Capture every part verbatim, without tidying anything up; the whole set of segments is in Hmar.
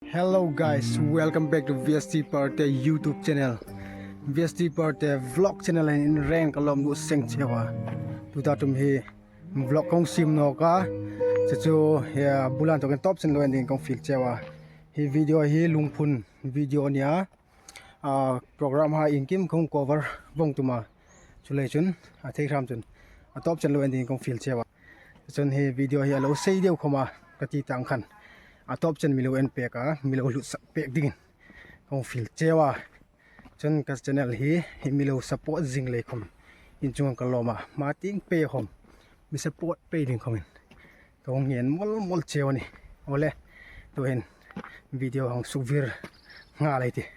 Hello guys, welcome back to V S T Parte YouTube channel. V S T Parte vlog channel in reng ka lawm nuh seng cheu a. Tuta ṭum hi vlog kong siem nawk a. Chu chu hi a bula inthawkin tawp chen lo en ding kong fiel cheu a. Hi video hi Lungphun video a nia. A, program hai inkim kong cover vong tum a. Chuleiin chun a thei hram chun a tawp chen lo en ding kong fiel cheu a. Chun hi video hi a lo sei deu khawm a ka ti tang khan a tawp chen mi lo en pek a, mi lo hlut sak pek dingin kong fiel cheu a. Chun ka channel hi, hi mi lo support zing lei khawm in chunga ka lawm a, hma tieng pei khawm mi support pei ding khawmin ka hung ngen mawl mawl cheu a nih. Awle, tuhin video hang suk vir nghal ei tih.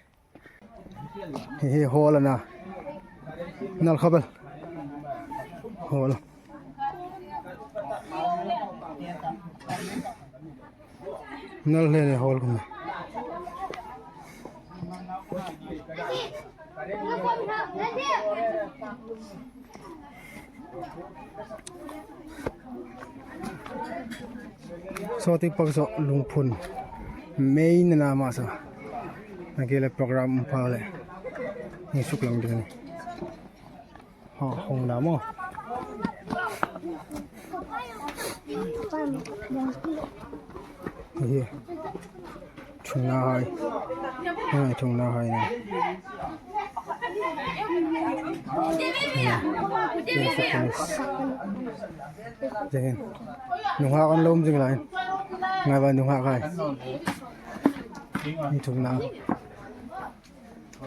Hi hi hall a na. Nal kha bel. Hall. Nal hle ne hall khawm. Saw ti pak saw Lungphun main a na ma sa. Nang kei le program um pha le. Ni suk lang ding ni. Ha, hung na mo. Hi. Thungna hai. Hai, thungna hai na. Hi. Hi, hi, hi. Jeng hin. Nunghak an lo um zing lai. Ngai ba nunghak hai. Hi thungna.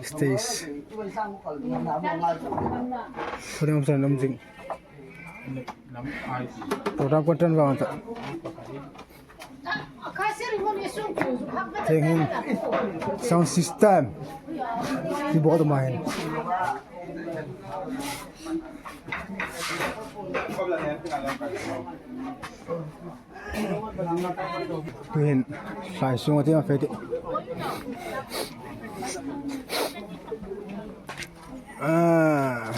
Stage. Program content vang ta. Jeng hin. Sound system. Keyboard ma hin. Tuhin, hlai sunga tieng a fe tih. Ah,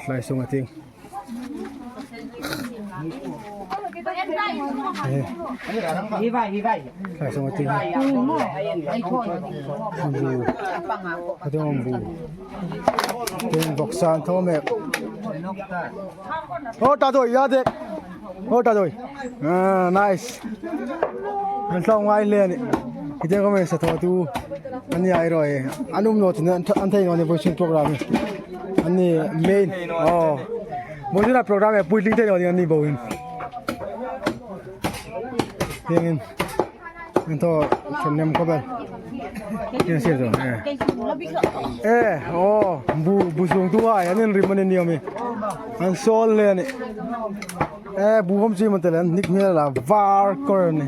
hlai sunga tieng. Eh. Hlai sunga tieng. Bu. Ka tieng bu. Tieng bawk san thaw mek. Ho ta doi ya de. Ho ta doi. Ah, nice. An tlawm ngai le ni. Hi te ko me sa tho tu. An ni ai roi. An um naw ti na an thei naw ni voice program. An ni main. Oh. Voice program e puitling thei naw ni an ni bo in. Tieng in. An thaw ṭhahnem khawp el. Tieng sir zo. Eh. Eh, oh, bu, bu sung tu hai, an inrim an inniam e. An sawl le ni. Eh, bu khawm chu man te le, nik hmel la, var kor ni.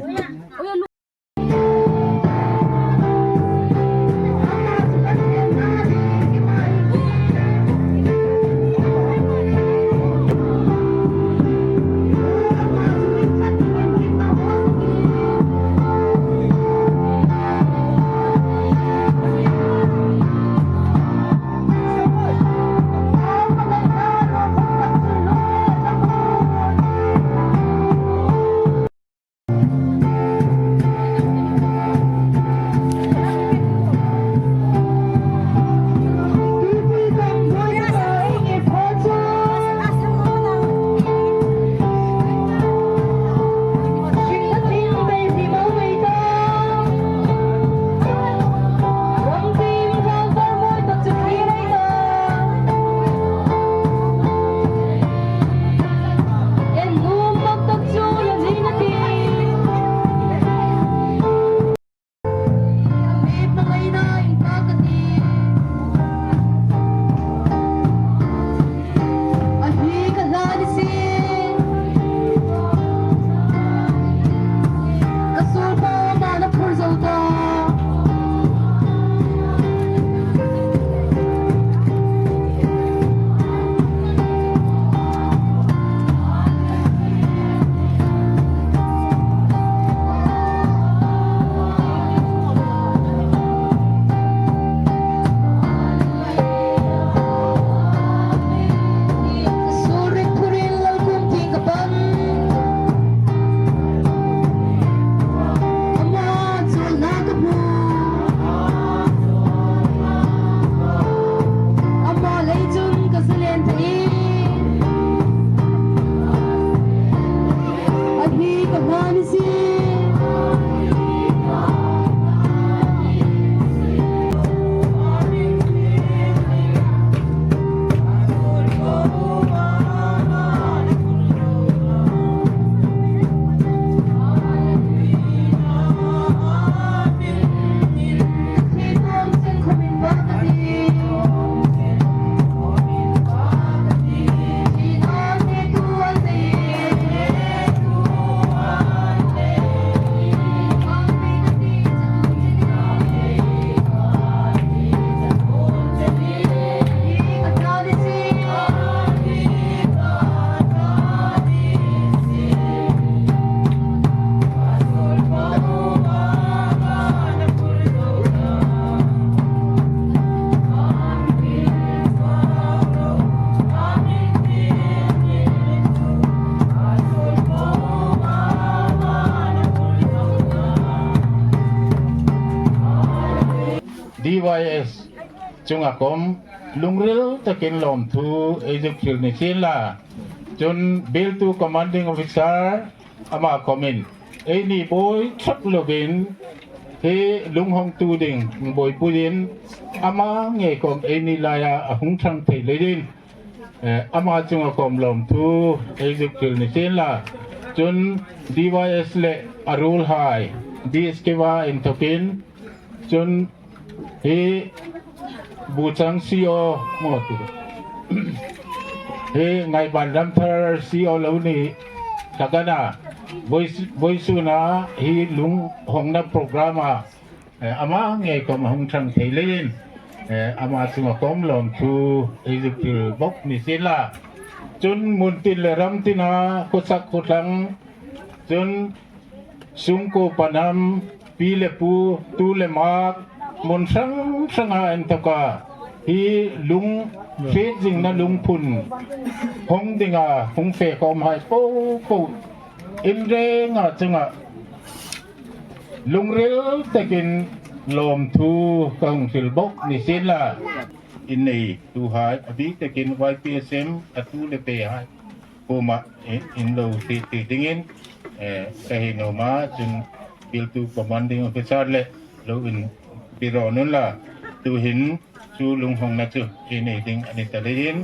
T Y S chunga khawm lungril takin lawmthu ei zuk hril ni sien la. Chun Bill two Commanding Officer ama khawmin eini buoi thak lovin hi lung hongtu ding buoipuiin ama ngei khawm eini laia a hung ṭhang thei leiin, eh, ama chunga khawm lawmthu ei zuk hril ni sien la. Chun D Y S le a ruolhai, D S K-a inthawkin, chun hi Buchang C O, maw, hi Ngaiban Ramthar C O lo ni tak a na, voi, voisuna hi lung hongna program-a, eh, ama ngei khawm a hung ṭhang thei leiin, eh, ama chunga khawm lawmthu ei zuk hril bawk ni sien la. Chun hmun tin le ram tina khawsak khawtlang, chun sungkuo pahnam, pi le pu, tu le mak, hmun hrang hranga inthawka hi lung hriet zingna lungphun hawng dinga hung fe khawmhai popo in renga chunga lungril takin lawmthu ka hung hril bawk ni sien la. Inneituhai, a bik takin Y P S M a tu le pehai kuoma in, in lo ti, ti dingin, eh, ka hei nuom a, chun Bill two Commanding Officer le lo inpi rawn unla. Tuhin chu lung hongna chu ei nei ding a ni ta leiin,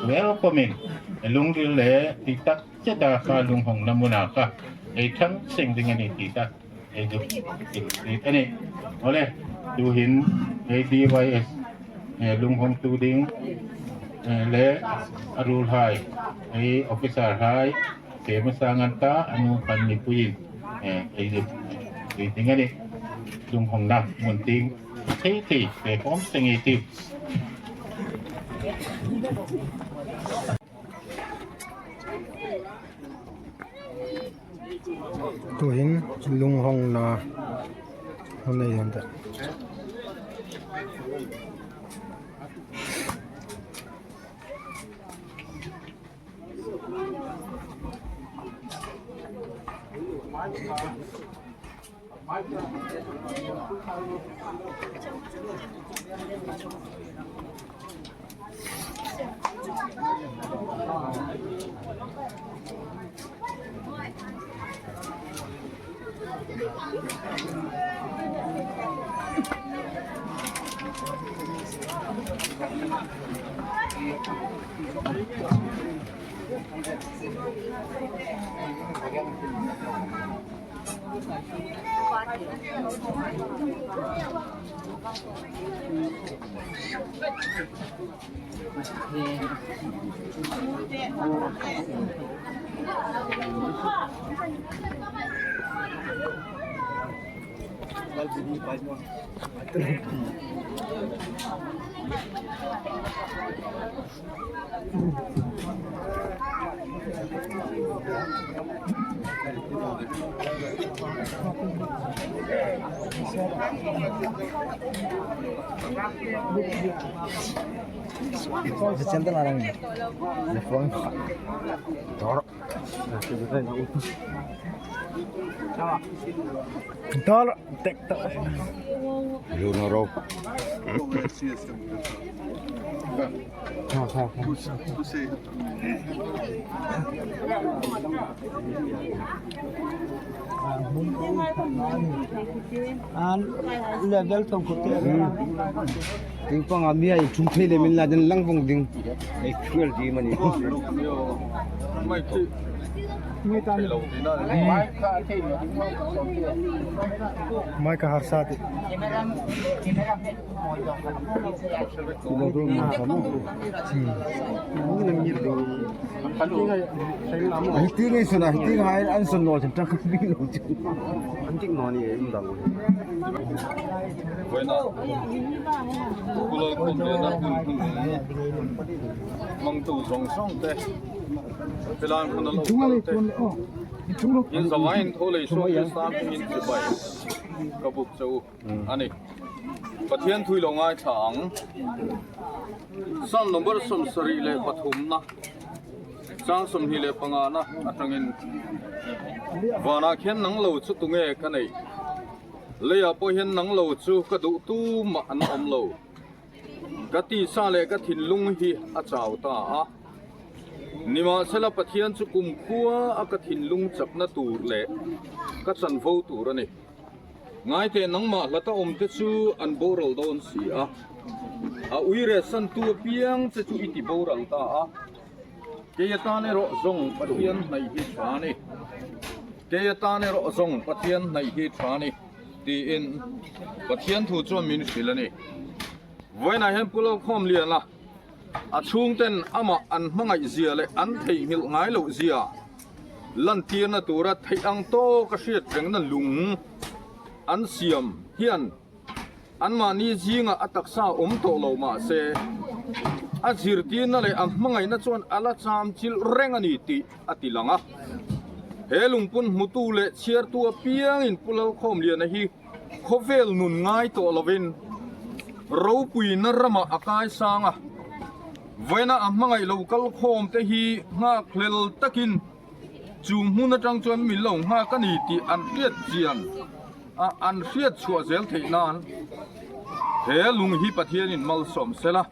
welcome-in, lungril le ti tak cheta kha lung hongna hmuna kha ei ṭhang seng ding a ni ti ta ei zuk hril a nih. Awle, tuhin ei D Y S, eh, lung hongtu ding, eh, le a ruolhai, ei officer-hai, Pema Sangan ta, a nu Pannipuiin, eh, ei zuk hril ding a nih. Lung hongna hmun tieng thei thei fe khawm seng ei tiu. Tuhin lung hongna hung nei hon ta. Dol, tek tok. Lu na ro. An level thong khut. Ting pang a mi ai thum thei le min la den lang vong ding. Ei cruel di mani. Mai ka harsa ti. Hiti ngai suna, hiti ngai an sun lo, tan tak bi lo. An tik no ni em dang. Voina. Kulal khun le na khun khun. Mangtu zong zong te. Pilang khun lo te. In zawai in tho lei so Kristan in chibai. Ka buk chau. A nih. Pathian thu lo ngaithla ang. Psalm number sawmsari le pathumna. Chang sawmhni le pangana aṭangin. Vana khen nang lo chu tunge ka nei. Leia pawh hian nang lo chu ka duh tumah an awm lo. Ka tisa leh ka thinlung hi a chau ta a. Nimahsela, Pathian chu kumkhua a ka thinlung chakna tur leh ka chanvo tur a ni. Ngai teh, nangmah hlata awmte chu an boral dawn si a. A ui resantu apiang che chu i ti boral ta a. Kei atan erawh zawng Pathian hnaih hi ṭha a ni. Kei atan erawh zawng Pathian hnaih hi ṭha a ni, tiin Pathian thu chuan min hrilh a ni. Vawiinah hian Pu Lalkhawmliana, a chhungten amah an hmangaih zia leh an theihnghilh ngai loh zia lantirna tura theih ang tawka hriatrengna lung an siam hian, anmahni zingah a taksa awm tawh lo mah se, a zirtirna leh a hmangaihna chuan a la cham chilh reng a ni tih a ti lang a. He lungput hmutu leh chhiartu apiangin Pu Lalkhawmliana hi khawvel nun ngai tawh lovin, ropuina ramah a kai sang a. Vawiina a hmangaih lo kalkhawmte hi nghakhlel takin chu hmun aṭang chuan min lo nghak a ni tih an hriat chian a, an hriat chhuah zel theih nan, he lung hi Pathianin malsawm sela.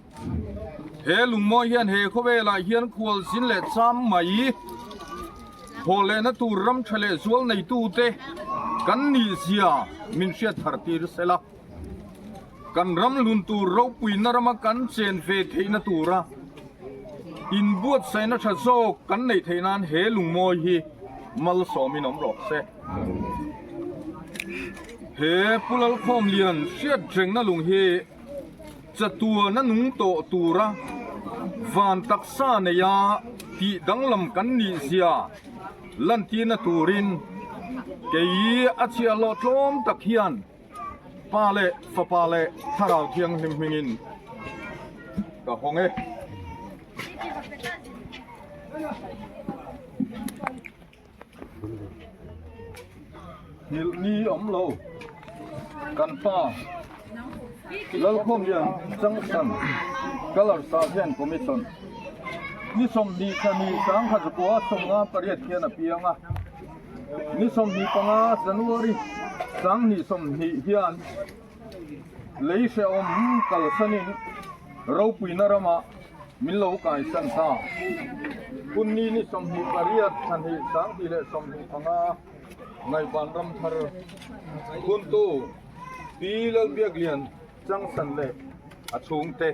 He lungmawi hian he khawvelah hian khualzin leh cham mai haw lehna tur ram ṭha leh zual neitute kan nih zia min hriat thar tir sela. Kan ram hlun tur ropuina rama kan chen ve theihna tura inbuatsaihna ṭha zawk kan neih theih nan he lungmawi hi malsawmin awm rawh se. He Pu Lalkhawmlian hriatrengna lung hi chatuana nung tawh tura van taksa neia tih danglam kan nih zia lantirna turin kei a chhia hlawh tlawm tak hian Pa leh Fapa leh Thlarau Thianghlim hmingin ka hawng e. Hngilh ni awm lo kan pa Lalkhawmlian Changsan, Colour Sergeant Commission, ni sawmhnih, sawmhnih sangkhat zakua sawmnga pariat hian a piang a. Ni sawmhnih panga January sanghnih sawmhnih hian lei hreawm kalsanin ropuina ramah min lo kaisan ta. Hun ni, ni sawmhnih pariat, sanghnih, sanghnih leh sawmhnih panga Ngaiban Ramthar huntu Pi Lalbiaklian Changsan leh a chhungte.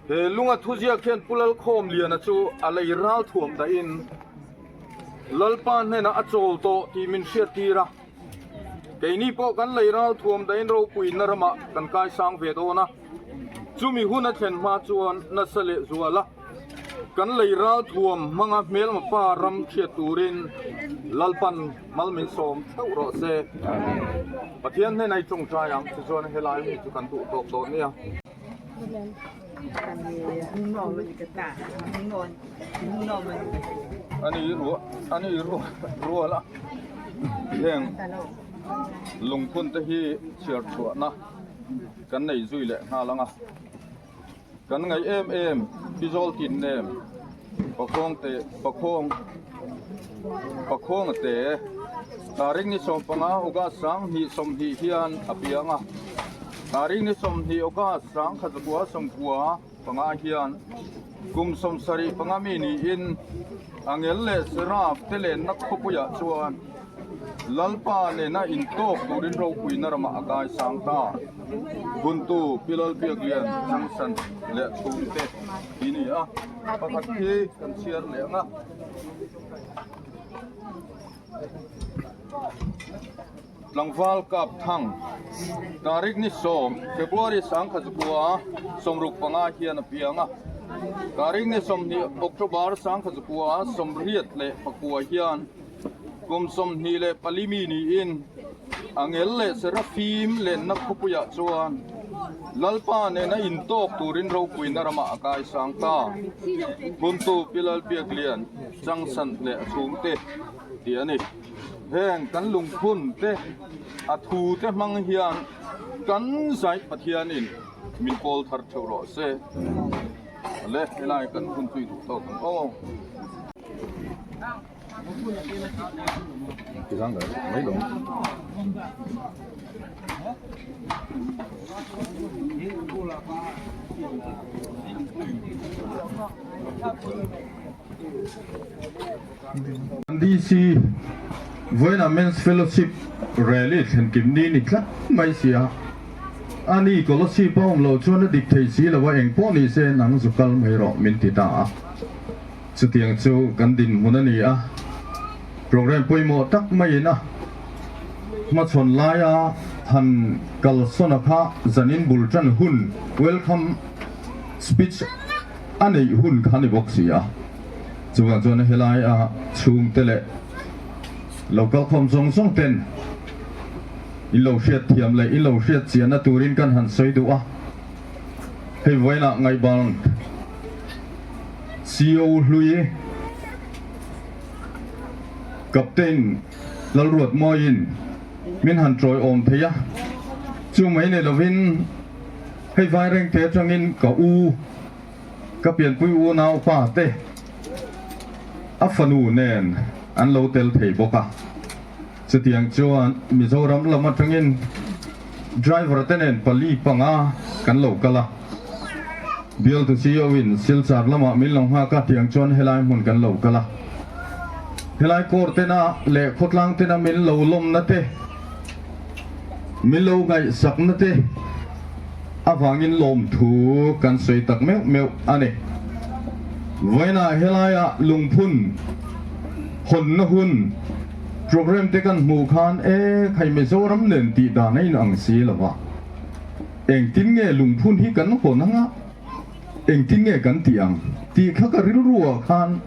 He lunga thuziak hian Pu Lalkhawmliana chu a lei ralthuam dahin Lalpa hnena a chawl tawh tih min hriattir a. Keini pawh kan lei ralthuam dahin ropuina ramah kan kaisang ve dawn a. Chumi hun a thlen hma chuan nasa leh zuala kan lei ralthuam hmanga hmelma pa ram hriat turin Lalpan mal min sawm theuh rawh se. Pathian hnena i ṭawngṭai ang, chu chuan helai mi chu kan duh tawk dawn nia. Ani rual, ani rual, rual a. Heng lungphun te hi chhiar chhuahna kan nei zui leh nghal ang a. Kan ngai em em, Pi Zawltinnem, Pakhawng te, Pakhawng, Pakhawng te, tarik ni sawmpanga August sanghnih sawmhnih hian a piang a. Tarik ni sawmhnih August sangkhat zakua sawmkua panga hian kum sawmsarih panga mi niin angel leh serapte lenna khawpuiah chuan Lalpa nena intawk turin ropuina ramah a kaisang ta. Huntu Pi Lalbiaklian Changsan leh a chhungte hi ni a, pakhat khi kan chhiar leh ang a. Tlangval Kapthang, tarik ni sawm, February sangkhat zakua sawmruk panga hian a piang a. Tarik ni sawmhnih October sangkhat zakua sawmriat leh pakua hian kum sawmhnih leh pali mi niin angel leh serafim lenna khawpuiah chuan Lalpa nena intawk turin ropuina ramah a kaisang ta. Huntu Pi Lalbiaklian Changsan leh a chhungte ti a ni. Heng kan lungphun te, a thu te hmang hian kan zai Pathianin min pawl thar theuh rawh se. Le, helai kan hun chu i duh tawk ang aw. Ti zang mai lo. D C, vawiina Men's Fellowship rally thlen kim ni ni tlat mai si a. Ani Kolasib a um lo chuan a dik thei si lo a, eng pawh ni se nang zu kal mai rawh min ti ta a. Chutiang chu kan dinhmun a ni a. Program pawimawh tak mai in a. Hmachhawn laia han kalsawna kha zanin bul ṭan hun welcome speech a neih hun kha ni bawk si a. Chuvang chuan helai a chhungte leh lo kal khawm zawng zawng ten in lo hriat thiam leh in lo hriat chianna turin kan han sawi duh a. Hei vawiina Ngaibang C O hlui Captain Lalruatmawiin min han ṭawiawm thei a. Chu mai ni lovin hei Vairengte aṭangin ka u, ka pianpui unaupa te, a fanu nen an lo tel thei bawk a. Chutiang chuan Mizoram lam aṭangin driver te nen pali panga kan lo kal a. Bialtu C O in Silchar lamah min lo nghak a, tiang chuan helai hmun kan lo kal a. Helai kawr tena leh khawtlang tena min lo lawmna te, min lo ngaihsakna te avangin lawmthu kan sawi tak meuh meuh a ni. Vawiina helaia lungphun hawnna hun program te kan hmuh khan, e, khai Mizoram nen tih dan a inang si lo va. Engtin nge lungphun hi kan hawn ang a, engtin nge kan tih ang tih kha ka rilruah khan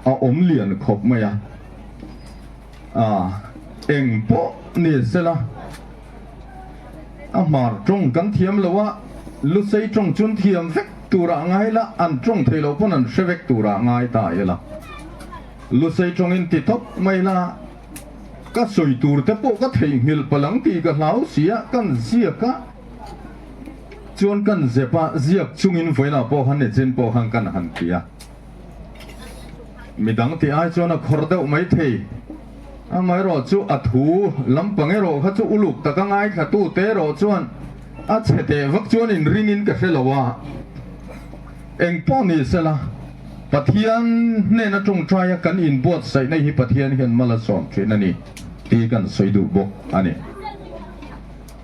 a awm lian khawp mai a. A, eng pawh ni sela, a Hmar ṭawng kan thiam lo a, Lusei ṭawng chuan thiam vek tura ngai la, an ṭawng thei lo pawn an hre vek tura ngai ta ila. Lusei ṭawngin ti tawp mai la, ka sawi tur te pawh ka theihnghilh palh ang tih ka hlau si a, kan ziak a, chuan kan zep a, ziak chungin vawiina pawh khan ni chin pawh khan kan han ti a. Midang ti ai chuan a khawr deuh mai thei. Amaherawhchu a thu lampang erawh kha chu uluk taka ngaithlatute erawh chuan a chhe teh vak chuan inringin ka hre lo a. Eng pawh ni sela, Pathian hnena ṭawngṭaia kan inbuatsaihna hi Pathian hian mal a sawm ṭhin a ni tih kan sawi duh bawk a ni.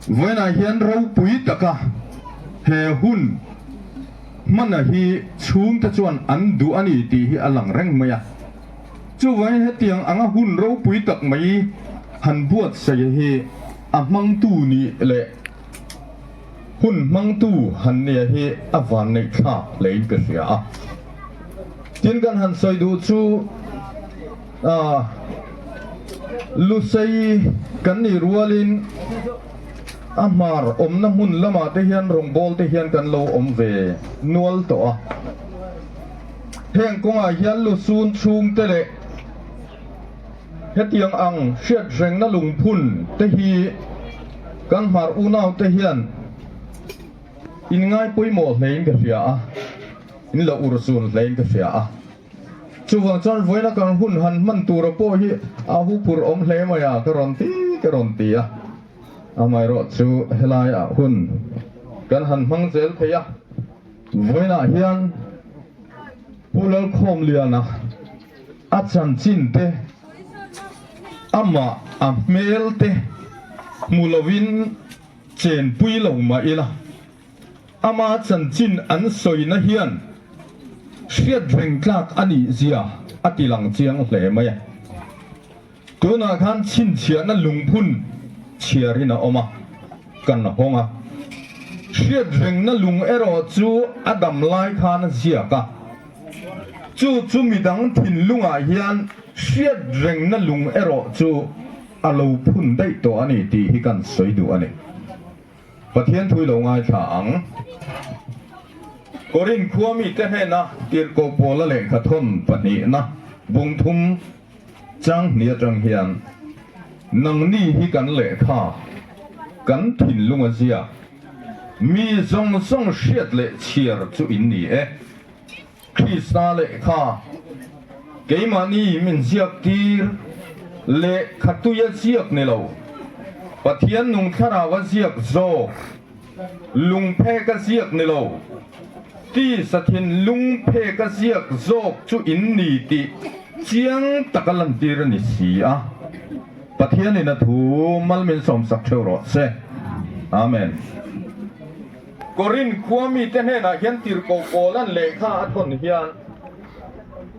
Vawiina hian ropui taka he hun hmana hi chhungte chuan an duh a ni tih hi a lang reng mai a. Chuvangin hetiang anga hun ropui tak mai han buatsaih hi a hmangtu nih leh hun hmangtu han nia hi a vanneihthlak hlein ka hria a. Tin kan han sawi duh chu, a, Lusei kan nih rualin a Hmar awmna hmun lamah te hian rawngbawl te hian kan lo awm ve nual tawh a. Heng kawngah hian Lusei chhungte leh hetiang ang hriatrengna lungphun te hi kan Hmar unaute hian inngai pawimawh hlein ka hria a, in lo ursun hlein ka hria a. Chuvang chuan vawiina kan hun han hman tura pawh hi a huphurh awm hle mai a, ka rawn ti, ka rawn ti a. Amaherawhchu helaiah hun kan han hmang zel thei a. Vawiinah hian Pu Lalkhawmliana a chanchin te, amah a hmel te hmu lovin chenpui lo mah ila, ama chanchin an sawina hian hriat reng tlak a nih zia a tilang chiang hle mai a. Tunah khan chhinchhiahna lungphun chhiarin a awm a, kan hawng a. Hriat rengna lung erawh chu a dam lai khan a ziak a. Chu chu midang thinlungah hian hriat rengna lung erawh chu a lo phun daih tawh a ni tih hi kan sawi duh a ni. Pathian thu i lo ngaithla ang. Korin khua mite hnena Tirko Paula lehkhathawn pahnihna bung thum chang hnih aṭang hian, nangni hi kan lehkha, kan thinlung a ziak, mi zawng zawng hriat leh chhiar chu in ni e. Krista lehkha, keimahni min ziak tir lehkha tuia ziak ni lo, Pathian nung thlarau a ziak zawk, lungphek a ziak ni lo, tisa thinlung phek a ziak zawk chu in ni tih chiang taka lantir a ni si a. Pathianin a thu mal min sawmsak theu rawh se. Amen. Korinth khua mite hnenah hian tirko Paulan lekha a thawn hian,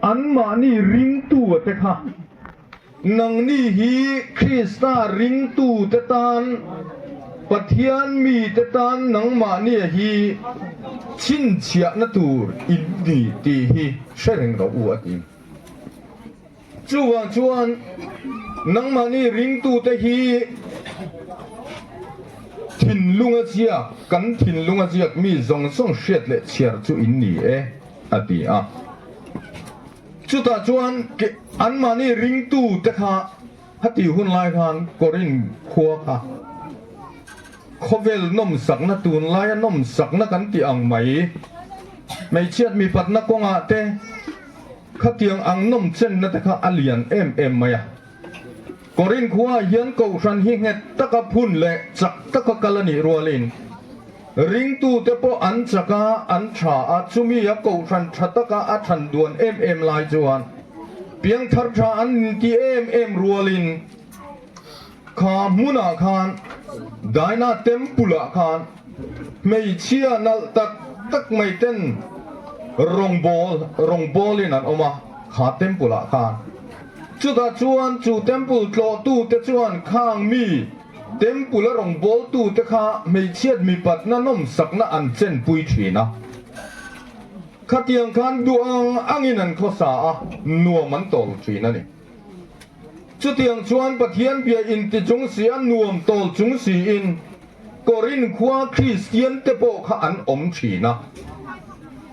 anmahni ringtu a te kha, nangni hi Krista ringtute tan, Pathian mite tan nangmahni hi chhinchhiahna tur in ni tih hi hre reng rawh u a ti. Chuvang chuan nangmahni ringtute hi thinlung a ziak, kan thinlung a ziak mi zawng zawng hriat leh chhiar chu in ni e a ti a. Chutah chuan ke-, anmahni ringtute kha, heti hun lai khan Korinth khua kha khawvel nawmsakna, tunlaia nawmsakna kan tih ang mai, hmeichhiat mipatna kawngah te khatiang ang nawmchenna te kha a lian em em mai a. Korinth khuaah hian kohhran hi nghet taka phun leh chak taka kal a nih rualin, ringtute pawh an chak a, an ṭha a, chumi a kohhran ṭha taka a ṭhan duan em em lai chuan piangthar ṭha an inti em em rualin, kha hmunah khan, Diana temple-ah khan hmeichhia nalh tak tak mai ten rawngbawl, rawngbawlin an awm a, kha temple-ah khan. Chutah chuan chu temple tlawhtute chuan khang mi temple-a rawngbawltute kha hmeichhiat mipatna nawmsakna an chenpui ṭhin a. Khatiang khan duh ang angin an khawsa a, nuam an tawl ṭhin a ni. Chutiang chuan Pathian bia inti chung si a, nuam tawl chung siin Korinth khua Kristian te pawh kha an awm ṭhin a.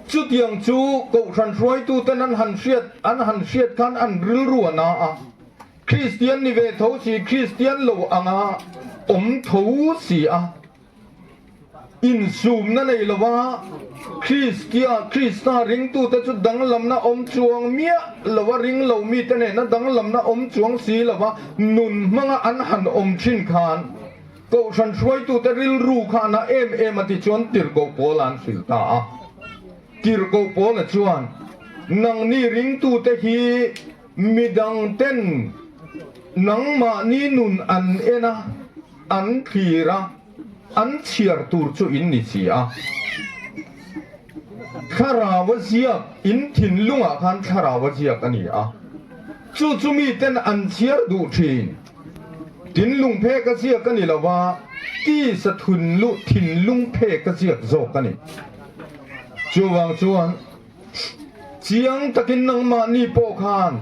Chutiang chu kohhran hruaituten an han hriat, an han hriat khan an rilru a na a. Kristian ni ve tho si, Kristian lo anga awm tho si a. Insumna nei lova, Kristia, Krista ringtute chu danglamna awm chuang miah lova, ring lo mite nena danglamna awm chuang si lova, nun hmanga an han awm ṭhin khan, kohhran hruaitute rilru kha a na em em a ti chuan tirko Paula'n a hril ta a. Tirko Paula chuan, nangni ringtute hi midang ten nangmahni nun an en a, an thlir a, an chhiar tur chu in ni si a. Thlarau a ziak, in thinlungah khan thlarau a ziak a ni a. Chu chu miten an chhiar duh ṭhin. Thinlung phek a ziak a ni lova, tisa thunlu, thinlung phek a ziak zawk a ni. Chuvang chuan, chiang takin nangmahni pawh khan,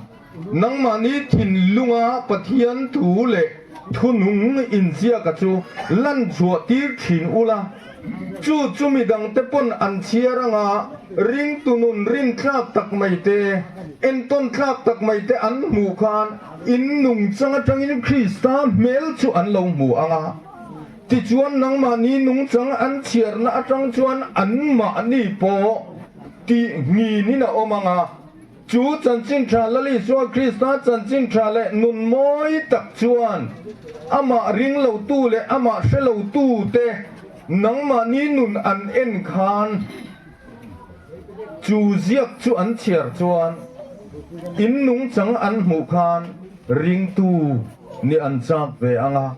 nangmahni thinlunga Pathian thu leh thunung inziaka chu lan chhuah tir ṭhin ula. Chu chu midangte pawn an chhiar anga, ringtu nun rin tlak tak mai te, entawn tlak tak mai te an hmuh khan, in nungchang aṭangin Krista hmel chu an lo hmu anga. Tichuan nangmahni nungchang an chhiarna aṭang chuan anmahni pawh tih nginin a awm anga. Chu chanchin ṭha Lal Isua Krista chanchin ṭha leh nun mawi tak chuan amah ring lo tu leh amah hre lo tu te nangmahni nun an en khan, chu ziak chu an chhiar chuan in nungchang an hmuh khan ringtu ni an chak ve anga.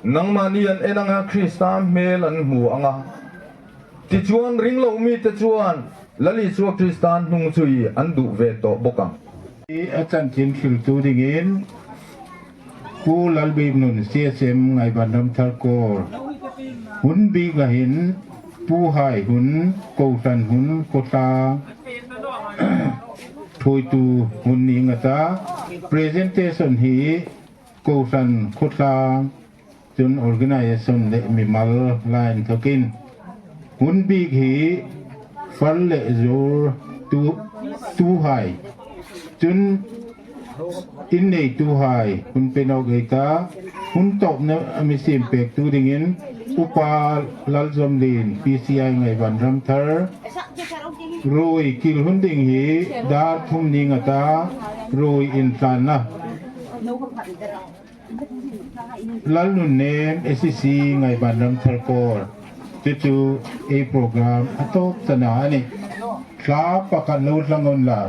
Nangmahni an en anga, Krista hmel an hmu anga. Tichuan ring lo mite chuan Lal Isua Krista hnung chu an duh ve tawh bawk ang. A chanchin hriltu dingin Pu Lalbimnun C S M Ngaiban Ramthar Corps, hun bika hin Pu Hai hun, Kohran hun, Khawthlang thuoitu hun ni ngata, presentation hi Kohran, Khawthlang, chun organization leh mimal la inthawkin hun bik hi far leh zur tu, tuhai, chun in neituhai hun pe nawk ei ta, hun tawpna mi siem pektu dingin Upa Lalzawmlien P C I Ngaiban Ramthar, ruoi kil hun ding hi dar thum ni ngata ruoi intlanna. Lalnunnem S C C Ngaibandam Thar Kawr, chu chu ei program a tawp chena a nih. Thla pakhat lo tlang unla.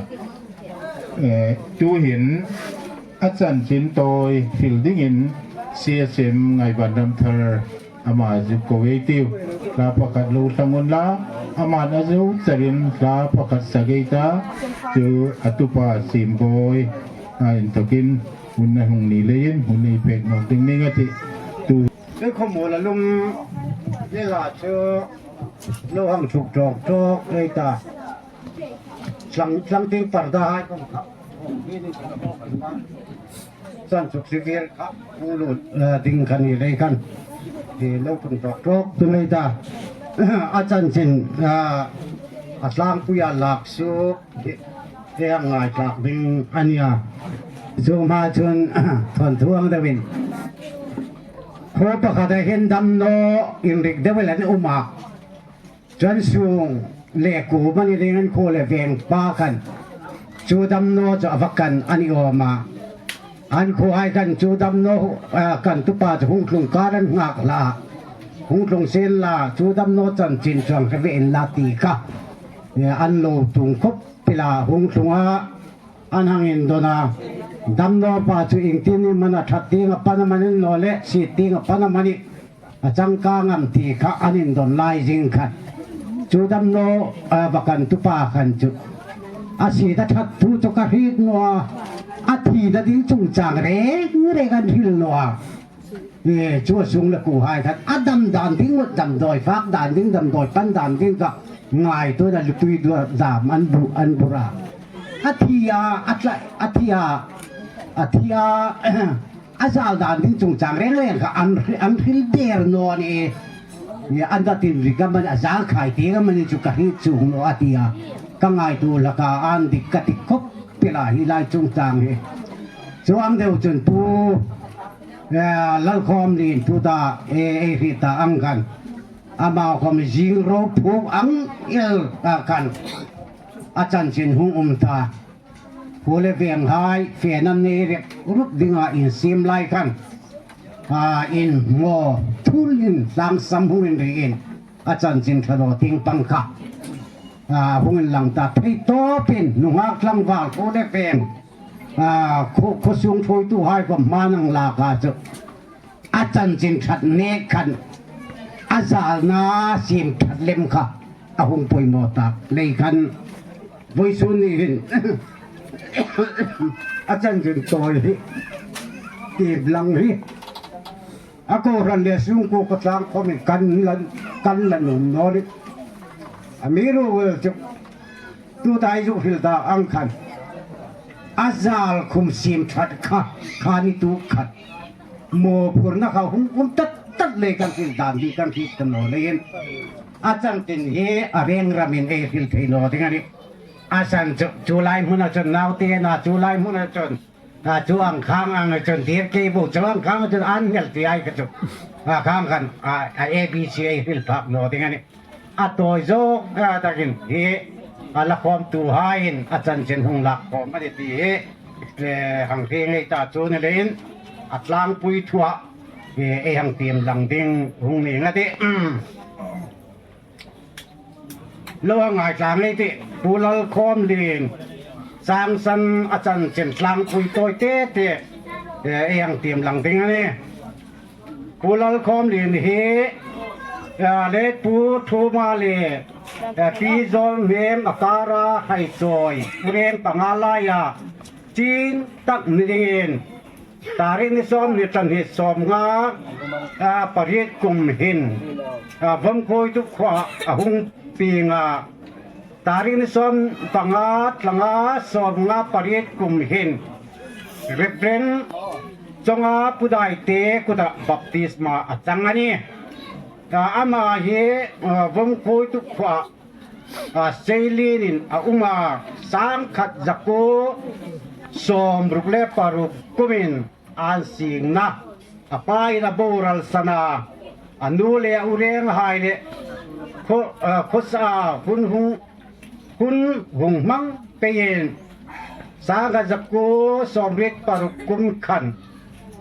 Eh, tuhin a chanchin tawi hril dingin C S M Ngaibandam Thar ama zuk ko ei tiu. Thla pakhat lo tlang unla, aman a zo charin thla pakhat sak ei ta, chu a tupa Simbawi a inthokin hun a hung ni leiin hun ei pek nawk ding ning a tih. Tu. Ei khawmuol a lum ni la chu lo hang ṭhuk ṭawk ṭawk ei ta. Tlang, tlang ting parda hai kawng kha. Chan chuk si vir kha, hung lut, eh, ding kha ni lei khan. Ti lo ṭhung ṭawk ṭawk tu lei ta. A chanchin, ah, a tlangpuia lak suk, ti, ti a ngai tlak ding a nia. Chu hma chun, thawnthu ang deuin. Khaw pakhat a hin damnaw inrik deu el an um a. Chuan sung le kuo mani ding an khuo le veng pa khan chu damnaw chu a va kan a ni awm a. An khuo hai khan chu damnaw, a, kan tupa chu hung tlung kar an nghak hlak a. Hung tlung sien la, chu damnaw chanchin chuang hre ve inla ti kha. E, an lo tung khawp ila hung tlung a. An hang indawn a, damnaw pa chu iengtin ni mana ṭhat ding a pan a manin lo le, sit ding a pan a manin a changkang am ti kha an indawn lai zing khan. Chu damnaw, a, va kan tupa khan chu. A sit a ṭhat thu chu ka hriet naw a, a thina ding chungchang reng reng an hril naw a. E, chu a sung le kuo hai khan a dam dan ding, damdawi fak dan ding, damdawi pan dan ding kha ngaituoin a lutui dua dam an bu, an bur a. A thi a, a tla, a thi a, a thi a, a zal dan ding chungchang reng reng kha an, an hril der naw a ni. E, an da tin ri ka man a zal khai ti ka man chu ka hriet chuong naw a ti a. Ka ngaituo hlak a, an dik ka ti khawp ila hi lai chungchang hi. Chuong deu chun tu, eh, Lalkhawmlien tu ta, eh, ei hriet ta ang khan. Ama khawm zing ro phuk ang el ta khan. A chanchin hung um ta. Khuo le veng hai, fe nam nei rek rup dinga insiem lai khan. A, in maw, thul in tlang sam hung inri in. A chanchin ṭha naw ting pang kha. A, hung inlang ta thei tawpin, nunghak tlangval khuo le veng. A, khaw, khaw sung ṭhuoitu hai khawm hma an lak a chu. A chanchin ṭhat mek khan. A zalna siem ṭhat lem kha. A hung poimaw tak. Lei khan. Vawisun ni hin. A chanchin tawi hi. Tiem lang hi. A kohran le sungkuo khawtlang khawmin kan la, kan la nuom naw ni. Amiruokchu tuta ei zuk hril ta ang khan. A zal khum siem ṭhat kha, kha ni tu khat. Mawphurna kha hung um tat tat lei kan hril dan hi kan hriet ta naw leiin. A chanchin hi a reng ramin ei hril thei naw ding a nih. A san chu, chu lai hmuna chun naute na chu lai hmuna chun. A chu ang khang ang chun tir kei bu chu ang khang chun an nghel ti ai ka chu. A khang khan a, a A B C ei hril phak naw ding a nih. A tawi zawk a takin hi a la khawmtu haiin a chanchin hung lak khawm a ni ti hi. E, hang hre ngei ta chu ni leiin a tlangpui thua. E, ei hang tiem lang ding hung ni nga ti. Lo a ngai tlang ei tih, Pu Lalkhawmlien, Changsan a chanchin tlangpui tawi te te, eh, ei hang tiem lang ding a nih. Pu Lalkhawmlien hi, eh, Letpu Thuma le, eh, Pi Zawlhmem a kara Haichawi, Pu Reng panga laia, chin tak ni dingin, Tarik ni sawmhni, ṭan hi sawmnga, a, pariet kum hin, a, Vawmkhuoitu khuoa a hung pieng a. Tarik ni sawmpanga, tlanga, sawmnga pariet kum hin Reverend Chawnga Pu Daite kuta baptisma a chang a nih. A, ama hi, a, Vawmkhuoitu khuoa a, seilienin a um a, sangkhat zakuo sawmruk le paruk kumin an singna, a pain a boral san a, a nu le a u Reng hai le khaw, a, khawsa hun hung, hun hung hmang peiin sangkhat zakuo sawmriet paruk kum khan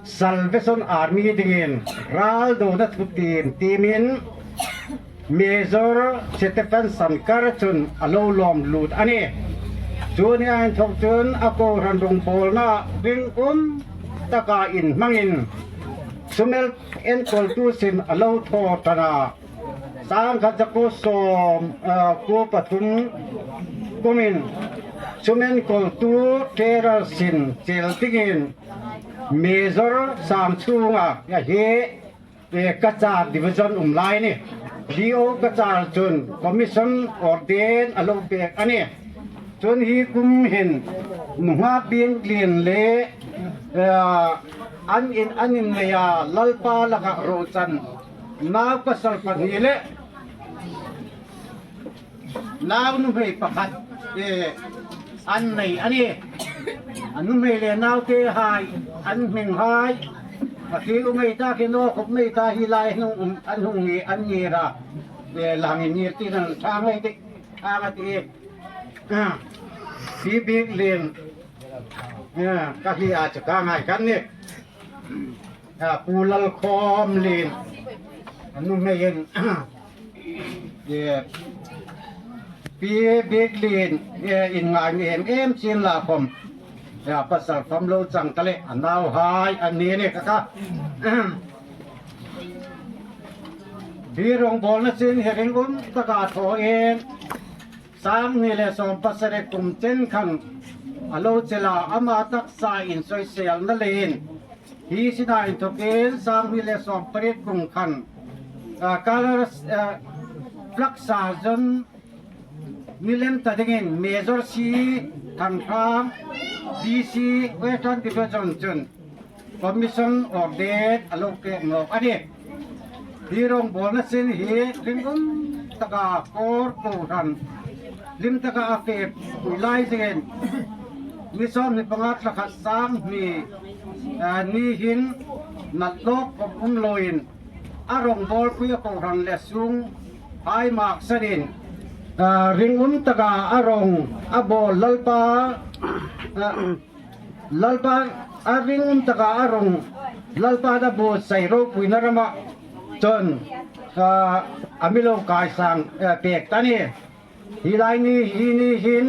Salvation Army dingin raldona thutiem tiemin Major Stephen Sankar chun a lo lawm lut a nih. Chu ni a inthok chun a kohran rongbawlna ringum taka inhmangin sum enkawltu sin a lo thaw ṭan a. Sangkhat zakuo sawm, ah, kuo pathum kumin sum enkawltu terror sin chel dingin Major Sangchunga hi, eh, Cachar Division um lai a nih. D O Cachar chun commission order a lo pek a nih. Chun hi kum hin nunghak Biaklien le, eh, an in, an inneia Lalpa laka rochan nau pasal pahni le nau nuhmei pakhat, eh, an nei a nih. A nuhmei le nautehai, an hminghai, a khi umei ta khi naw khop mei ta hi lai hnung um, an hung ni, an ni ra. Eh, lang in ni ti nan thang ei ti, thang a ti. Ah, Pi Biaklien, ah, ka hi a chu ka ngai kan ni. Ah, Pu Lalkhawmlien, a nuhmei in, eh, Pi Biaklien, eh, inngai em em chin la khom, eh, pasal fam lo chang ta le, a nauhai an ni ni ka ka. Hi rongbawlna sin hi ringum taka thawin, sanghni le sawm pasari kum chen khan a lo chel a, ama taksa insoiselna leiin hi sina inthokin sanghni le sawm pariet kum khan, ah, Colonel, ah, Flag Sergeant ni lem ta dingin Major C Thangkham, D C Western Division chun commission order a lo pek nawk a nih. Hi rongbawlna sin hi ringum taka kawr kohran hlim taka a fepui lai zingin ni sawmhni panga thla khat sanghni, ah, ni hin nat lawk khom um loin a rongbawlpui a kohran le sunghai maksanin, ah, ringum taka a rong a bawl Lalpa, ah, Lalpa a ringum taka a rong Lalpa a buotsai ropuina rama chun, ah, a mi lo kaisang, eh, pek ta a nih. Hi lai ni, hi ni hin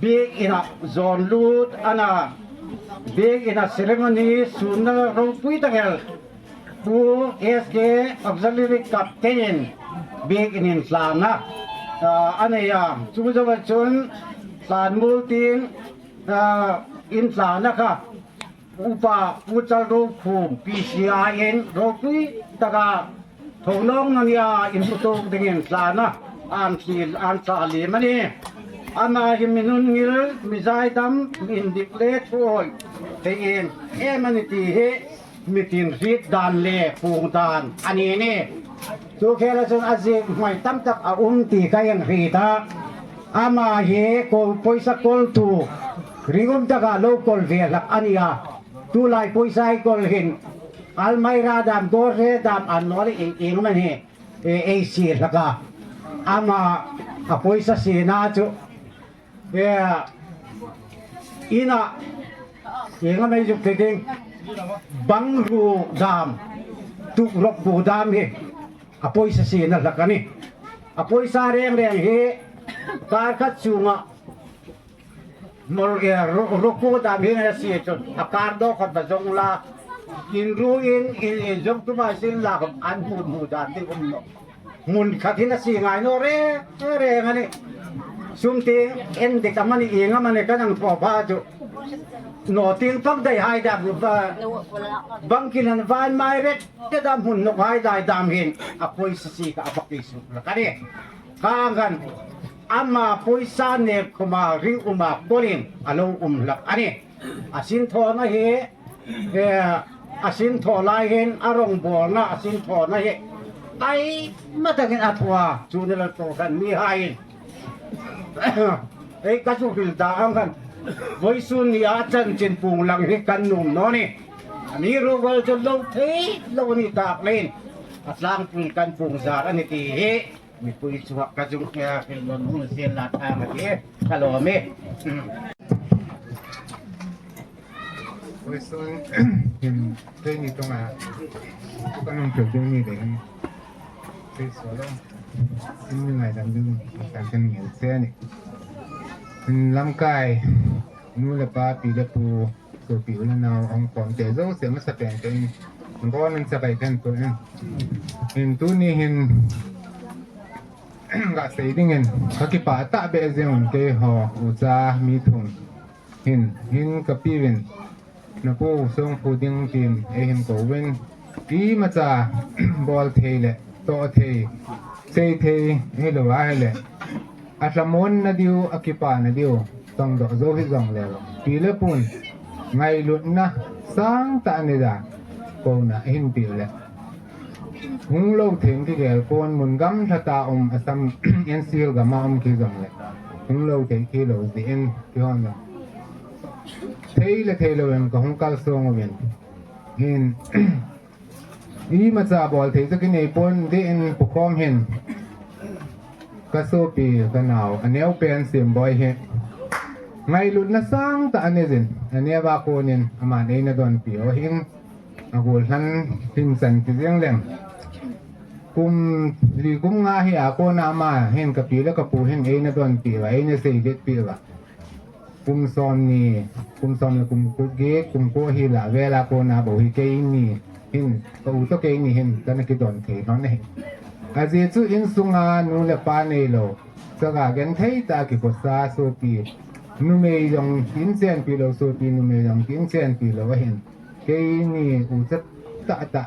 Biakin a zawn lut a na, Biakin a ceremony sunna ropui tak el Pu S K Auxiliary Captain in Biakin inhlanna, ah, a nei a. Chu zoa chun hlan mul tin, ah, inhlanna kha Upa Pu Chalrokhum P C I in ropui taka thonawkna nia inhmu tuok dingin hlanna an thil an thla liem a nih. Ama hi mi nun ngil, mi zaidam, mi indik le thuawi thei em em a ni ti hi mi tin hriet dan le puong dan a ni a nih. Chu khela chun a ziek hmai tam tak a um ti ka hang hriet a. Ama hi kawl poisa kawltu ringum taka lo kawl ve hlak a ni a. Tulai poisa ei kawl hin almirah dam, gawr hre dam an naw le ieng ieng am a ni, eh, ei sie hlak a. Ama a poisa siena chu, eh, ina ieng am ei zuk ti ding, bang ru dam, tuk rok bu dam hi a poisa siena hlak a nih. A poisa reng reng hi kar khat chunga mol, eh, ro-, roko dam hi a sie chun a kar dawk khat ba zong la, in ru in, in, in zong tu mai sin la khom an hmu hmu dan ding um nawh. Hmun khat hin a sie ngai naw reng reng a nih. Sum tieng indik am a ni, ieng am a ni, kan hang thaw pha chu naw tieng pak dai hai dam, ba, bang kin an van mai ret te dam, hmun nawk hai dai dam hin a poisa sie kha a bak i suk hlak a nih. Kha khan ama poisa nek khoma ringuma kawlin a lo um hlak a nih. A sinthawna hi, eh, a sinthaw lai hin a rongbawlna a sinthawna hi taima takin a thaw a. Chu ni lo thaw khan mihaiin ei ka zu hril ta ang khan vawisun nia chanchin puong lang hi kan nuom naw nih. Amiruokchu lo thei lo ni tak leiin a tlangpui kan puong zar a ni ti hi mipui chunga ka zung, eh, hril nawn hung sien la thang a ti ka lawm e. Vawisun hin keini tonga kan hung ṭhu ding ni le hin. Thei suo lo. Hin mi ngaidam ding kan kan ngei che a nih. Hin lamkai nu le pa, pi le pu, sopi u le nau, hung khawm te zo se masa pen te in. Hung khawm in sa kai kan tu in. Hin tuni hin ka sei dingin ka kipah ta be zing un keiho ucha mi thum hin, hin ka piuin na pu song phu ding tin ei hin ko win. Imacha bawl thei le thaw thei, sei thei hi lo a hi le, a hlamawnna ding, a kipana ding tong dawk zo hi zong le lo, pi le pu'n ngailutna sang ta a nei dan kona hin piu le. Hung lo thei ki gel puon, mun gamthla ta um, Assam N C L gama um ki zong le, hung lo thei ki lo ding in ki hon lo. Thei le thei lo em ka hung kal song um in. Hin, imacha bawl thei chu ki nei puon ding in pu khawm hin. Ka sopi, ka nau, a neu pen Simboi hi ngailutna sang ta a nei zin, a neu a konin aman ei na don piu hin. A gul hlan hin san ti zing lem. Kum li kum nga hi a kona ama hin ka pi le ka pu hin ei na don piu a, ei na sei let piu a. Kum sawm ni, kum sawm le kum ku git, kum ku hi la vela kona bo hi keini hin, ka u to keini hin, ka na ki don thei naw ni. A zie chu in sunga nu le pa nei lo, saka gen thei ta ki ko sa sopi. Numei zong in chen pi lo sopi, numei zong in chen pi lo a hin. Keini ucha ta ta.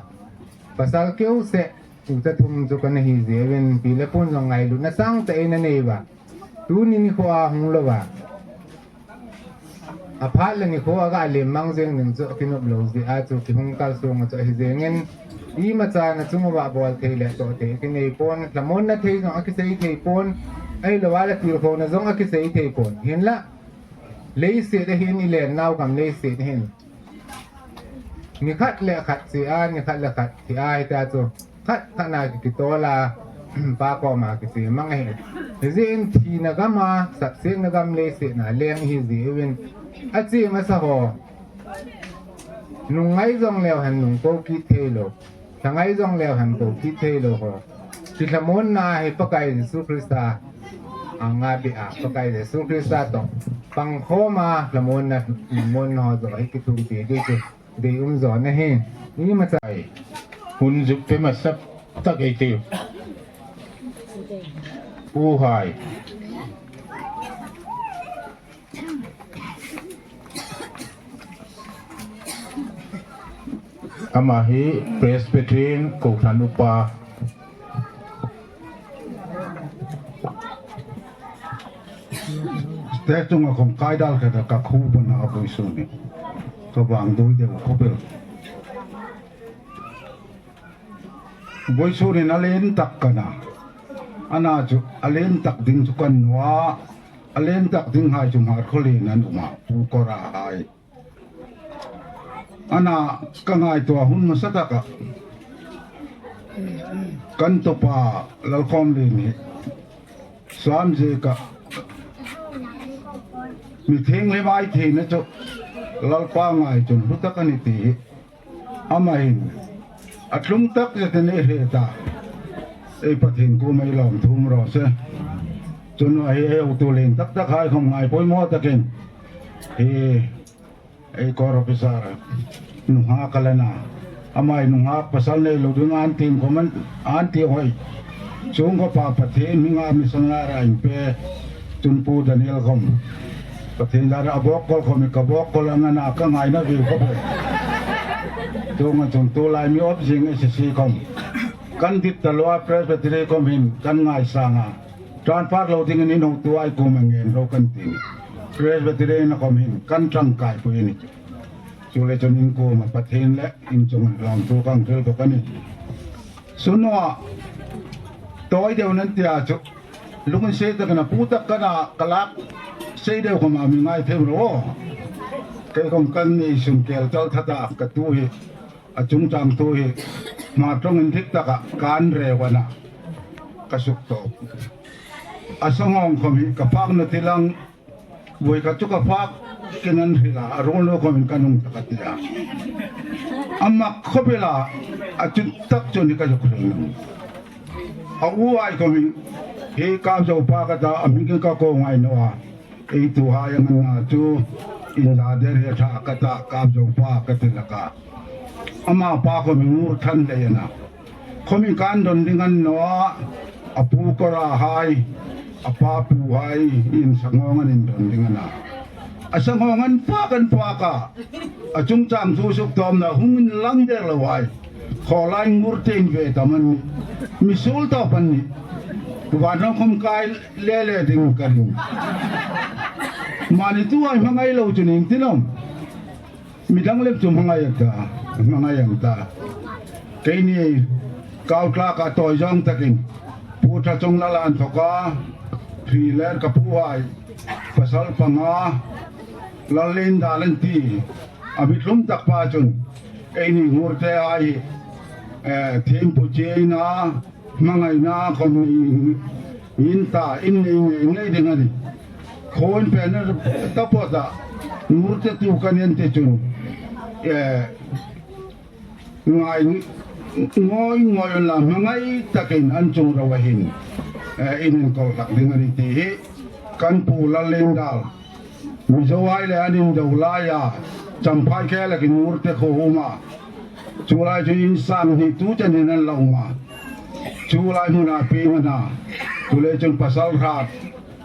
Pasal keu se, ucha thum chu ka na hi ziewin, pi le pu'n zong ngailutna sang ta ei na nei ba. Tuni ni khuo a hung lo ba. A phat le ni khuo a ka lem mang zing ning chu ki nop lo zie a chu ki hung kal song a chu hi zingin. Imacha na chung uva bawl thei le thaw thei ki nei puon, hlamawnna thei zong a ki sei thei puon. Ei lo a le tilkhona zong a ki sei thei puon. Hin la. Leiset a hin i len nau kam leiset hin. Ni khat le khat si a, ni khat le khat si a, hi ta chu. Khat khat na ki ki tola, pa ko ma ki si mang hi. Hi zin thina gama, sapsietna gam leiset na leng hi zie win. A chi masa ho. Nung ngai zong leu han nung ko ki thei lo. Thangai zong leu han ko ki thei lo ho. Ki hlamawnna hi Pakai Jesu Krista. A nga bi a Pakai Jesu Krista to. Pang khoma hlamawnna, hlamawnna ho zo hi ki thum pi di ki. Dei um zo na hi. Imacha. Hun zuk pe masa tak ei ti. U hai. Ama hi Presbyterian kohran upa. Stage chunga khom kai dal kha ka khu pana a vawisun ni. Ka vang doi deu khop el. Vawisun ni a lien tak ka na. Ana chu a lien tak ding chu ka nuom a. A lien tak ding hai chu Hmarkhawlien an um a. Pu Kora hai. Ana ka ngaituo hun hmasa taka. Kan tawpa Lalkhawmlien hi. Suan zie ka. Mi thienghlim ei theina chu. Lalpa ngai chun hlu tak a ni ti hi. Ama hin. A tlung tak zet a ni hre ta. Ei Pathien kuoma ei lawm thum raw se. Chun a hi ei hotu lien tak tak hai khom ngai poimaw takin. Hi. Ei kawr officer nunghak a la na. Ama hi nunghak pasal nei lo ding an tiem khom an, an ti hoi. Chuong khawpa Pathien hminga missionary in pe. Chun Pu Daniel khom. Pathien dar a bawk kawl khom ka bawk kawl ang a na ka ngaina viu khop. Chuong a chun tulai mi op zing S C khom. Kan dit ta lo a Presbytery khom hin kan ngaisang a. Transfer lo dingin in hotu ei kuoma ngen ro kan ti. Presbytery-a khom hin kan tangkai pui ni. Chu le chun in kuoma Pathien le in chunga lawmthu kan hril bawk a nih. Sunuwa, tawi deu nan tia chu. Lunginsiet takin a pu tak ka na ka lak sei deu khoma mi ngai thei ro. Kei khom kan ni sun kel tal thata ka tu hi. A chungchang tu hi Hmar ṭawng indik taka kan reu a na ka suk tawp. A sanghawng khom hi ka phak naw ti lang, voi khat chu ka phak Kin an hril a, a ruol lo khawmin kan hung tak a ti a. A mak khawp el a, a chun tak chun hi ka zuk hril nawh. A u hai khawmin, hi Kap Zopa ka ta, a hming ka ko ngai naw a. Ei tuhai ang an na chu, inza der hi a ṭha ka ta, Kap Zopa ka ti hlak a. Ama pa khawmin Ngurthanlei a na. Khawmin kan don ding a ni naw a, a pu Kora hai, a pa Pu hai, in Sanghawng an indon ding a na. A Sanghawng an pâk an pâk a, a chungchang thu suk tawpna hung inlang der lo hai. Khawlai Ngurte in ve tam an nih, mi suol tawp an nih. Vânram khawm kai le le ding ka ring. Mani tu hai hmangai lo chu ning ti nawm. Midang lem chu hmangai ang ta, hmangai ang ta. Keini Kau Tlaka tawi zawng takin, Pu Ṭha Chawnglala inthoka, hri ler ka pu hai, pasal panga, Lallindal an ti, a mi tlum tak pa chun, eini Ngurte hai, eh, thiempu chieina, hmangaina khawm in ta, in nei ngei ngei ding a nih. Khaw in pêkna taphawt a, Ngurte tu kan en te chun, eh, ngai ngawi ngawi unla hmangai takin an chungrua hin, eh, in enkawl hlak ding a nih ti hi kan pu Lallindal, Mizo hai le an indo laia, Champhai khêl a kin Ngurte khuo um a. Chu lai chu in sang hni tu chen hin an lo um a. Chu lai hmuna pieng a na. Chu lai chun pasal hrat,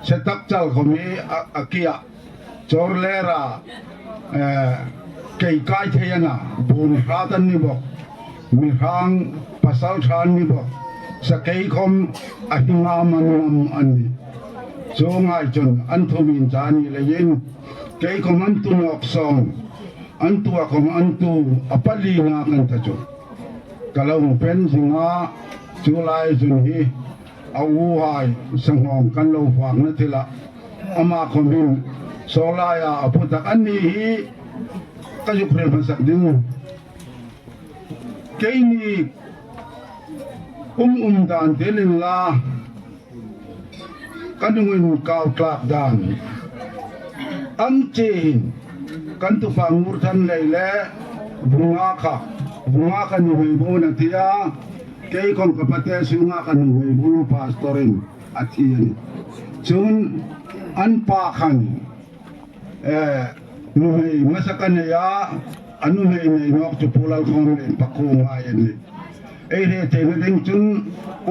se tak chal khawm hi a, a kia. Chawr lera, eh, kei kai thei a na. Bun hrat an ni bawk. Mi hrang pasal ṭha an ni bawk. Sakei khawm a hi ngam an ngam an nih. Chuong hai chun an thumin cha ni leiin, kei khawm an tu nawk sawng, an tua khawm an tu a palina kan ta chu. Ka lo hung pen zing a, chu lai chun hi a u hai Sanghawng kan lo fâkna thil a, ama khawm hin saw laia a pu tak an ni hi ka zuk hril hmasak ding. Keini um um dan te lem la, kan hung inkau tlak dan ang che hin, kan tupa Ngurthanlei le Vunga kha, Vunga kha nuhmei bu a na ti a, kei khawm ka pate sunga ka nuhmei bu pastorin a thi a nih. Chun an pa khan, eh, nuhmei hmasa ka nei a, a nuhmei nei nawk chu Pu Lalkhawmlien pakhuo ngai a nih. Ei hre theina ding chun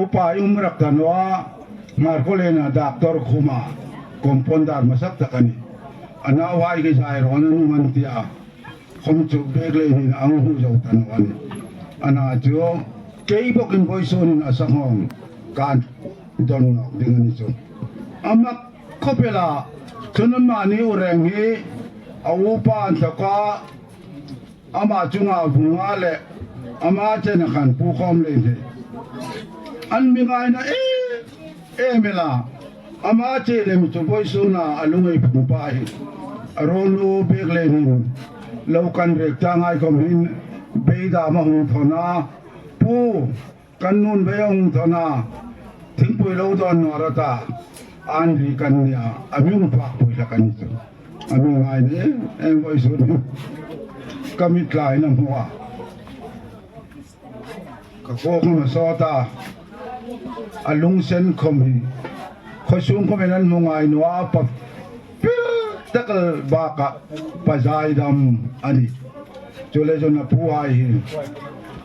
upa i um rak ta naw a, Hmarkhawliena doctor khuma, compounder hmasa tak a nih. A nauhai khi zai rawn an um an ti a. Khawm chu bek lei hin ang hmu zo ta naw a nih. A na chu kei bawkin vawisun hin a Sanghawng kan don nawk ding a ni chu. A mak khawp el a, chun amani u reng hi a upa inthoka, ama chunga Vunga le ama chena khan Pu Khawmlien hi an mi ngaina em em el a. Ama che lem chu vawisuna a lungawi phung pa hi a ruolnu bek lei hin lo kan rek ta ngai khawm hin beidam a hung thawn a, Pu, kan nun bei a hung thawn a, thingpui lo dawn naw rawh ta, an ri kan nia, a mi hung fâkpui hlak a ni chu. A mi ngaina em em vawisun hin ka mit tlaiin a hmu a. Ka khuo khawm a sawt a, a lungsen khawm hi khaw sung khawmin an hmu ngai naw a, pa pil tak el bâka pa zaidam a nih. Chu le chun a puhai hi,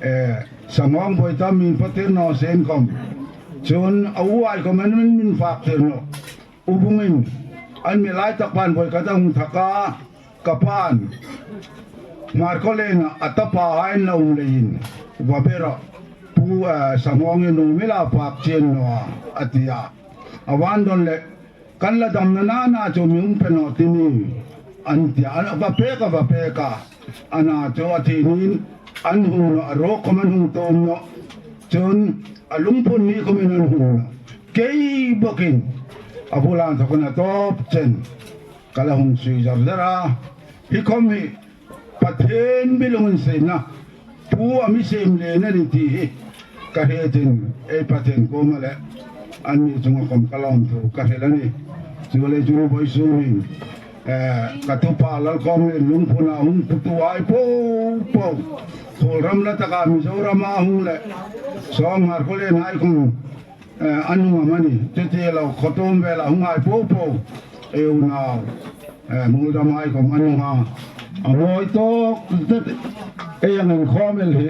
eh, Sanghawng buoi tam min patir naw sien khawm. Chun a uhai khawm an min fâktir nawh. U Vungin an mi lai tak pan buoi ka ta hung thak a, ka pan Hmarkhawliena a tapahai an lo um leiin va be rawh, Pu, eh, Sanghawng i nu mi la fâk chien naw a, a ti a. A van don le, kan la damna nana chu mi hung pe naw ti ni, an ti a. An va pek a, va pek a. A na chu a thi niin an hung nawh, a ruok khawm an hung tum nawh. Chun a lungphun ni khawmin an hung nawh. Kei bawkin a bula inthawkin a tawp chen ka la hung sui zar zar a. Hi khawm hi Pathien mi lunginsietna, Pu a mi siem lien a ni ti hi ka hriet in, ei Pathien kuoma le anni chunga khawm ka lawmthu ka hril a nih. Chuleiin vawisun hin Eh, ka tupa Lalkhawmlien Lungphuna hung putu ai po po. Khuolram la taka Mizoram a hung le. Sawmnga khuolien ai khawm, eh, an hung am a ni. Chuti lo khawtum vela hung ai po po. Ei unau, eh, Muldam ai khawm an hung a. A mawi tawk zet. Ei ang inkhawm el hi.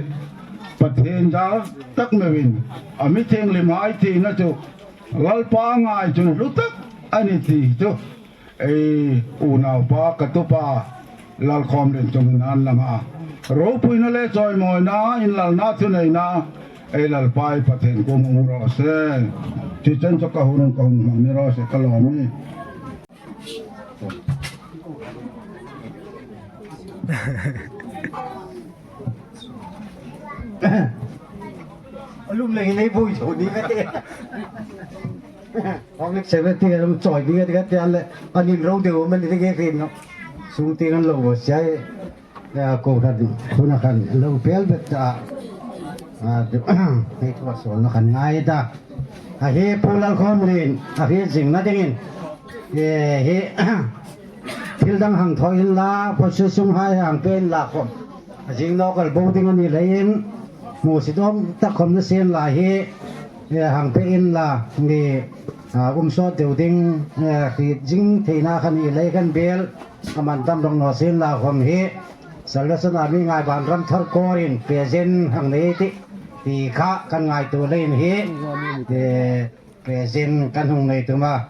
Pathien zar tak meuin. A mi thienghlim hai tina chu. Lalpa ngai chun hlu tak a ni ti chu. Ei unaupa ka tupa Lalkhawmlien chungin an lang a. Ropuina le chawimawina, inlalna thuneina, ei Lalpa ei Pathien kuoma um raw se. Chu chen chu ka hun ka hung hmang ni raw se ka lawm e. A lum lei nei bui tho ni ka ti. Hong lek sebe ti ka lum chawi ni ka ti ka ti a le. An inro deu mani ti ke rin no. Sung ti kan lo bo siai. Ya, ko khan, khuna khan, lo pel bet ta. A, hei thua sawlna khan ngai ta. A hi Pu Lalkhawmlien, a hi zingna dingin. E, hi, thil dang hang thaw inla, procession hai hang pe inla khawm. A zing nawk el bo ding a ni leiin, hmusit awm tak khawm ni sien la hi, eh, hang pe inla, ni, ah, um sawt deu ding, eh, hriet zing theina kha ni lei khan bel, a man tam rawng naw sien la khawm hi, Salvation Army Ngaiban Ramthar Corps-in present hang nei tih, ti kha kan ngaituo leiin hi, eh, present kan hung nei tum a.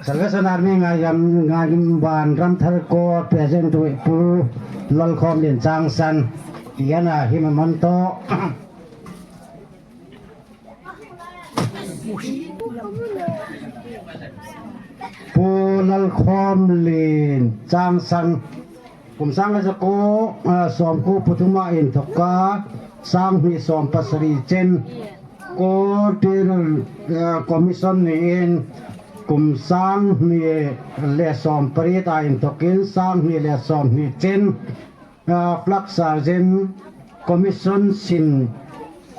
Salvation Army Ngaiban, Ngaiban Ramthar Corps present to Pu Lalkhawmlien Changsan. Ti a na hi memento. Pu Lalkhawmlien Changsan. Kum sang le zakuo, ah, sawmkuo pathuma inthawka, sanghni sawm pasari chen, Court Trial, ah, Commission niin, kum sanghni le sawm pariet a inthawkin, sanghni le sawmhni chen, ah, Flag Sergeant Commission sin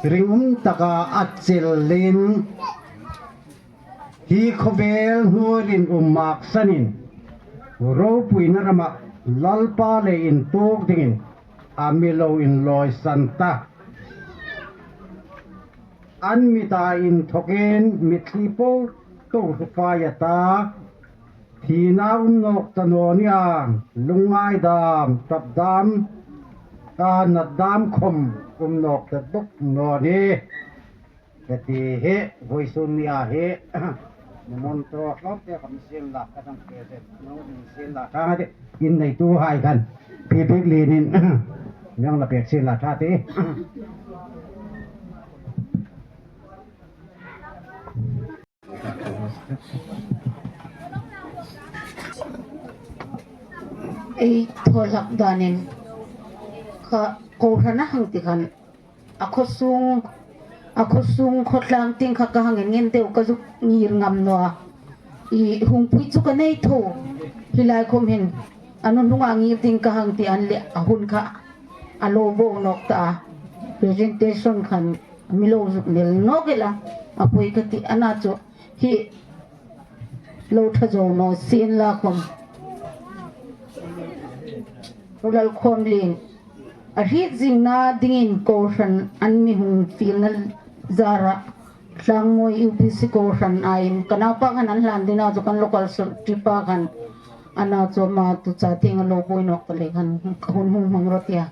ringum taka a chelin, hi khawvel hnuoiin um maksanin, ropuina rama Lalpa le intuok dingin a mi lo inlawisan ta. An mita inthawkin mitthli po to hlu fai a ta. Thina um nawk ta naw nia, lungngai dam, tap dam, a nat dam khawm um nawk ta dawk naw ni. Ka ti hi, vawisun nia hi, memento hlawm te khawm sien la, ka dang present, no, sien la, ka ti, in neituhai khan, pi bik linin, yang la pek sien la, ka ti. Ei thaw hlak danin, kha, ko hrana hang ti khan, a khawsung, a khawsung khawtlang tieng kha ka hang en ngen deu ka zuk ngir ngam naw a. I hungpui chu ka nei tho. Hi lai khawm hin a nun hnunga ngir ding ka hang ti an le a hun kha a lo bo nawk ta a. Presentation khan mi lo zuk nel nawk el a. A poi ka ti a na chu hi lo ṭha zo naw sien la khawm. Pu Lalkhawmlien a hriet zingna dingin kohran an mi hung fielna zara Tlangmawi U P C kohran aiin ka naupa khan an hlan dina chu kan local secretary pa khan a na chu ama tu cha tieng a lo buoi nawk ta le khan ka hun hung hmang rawh tia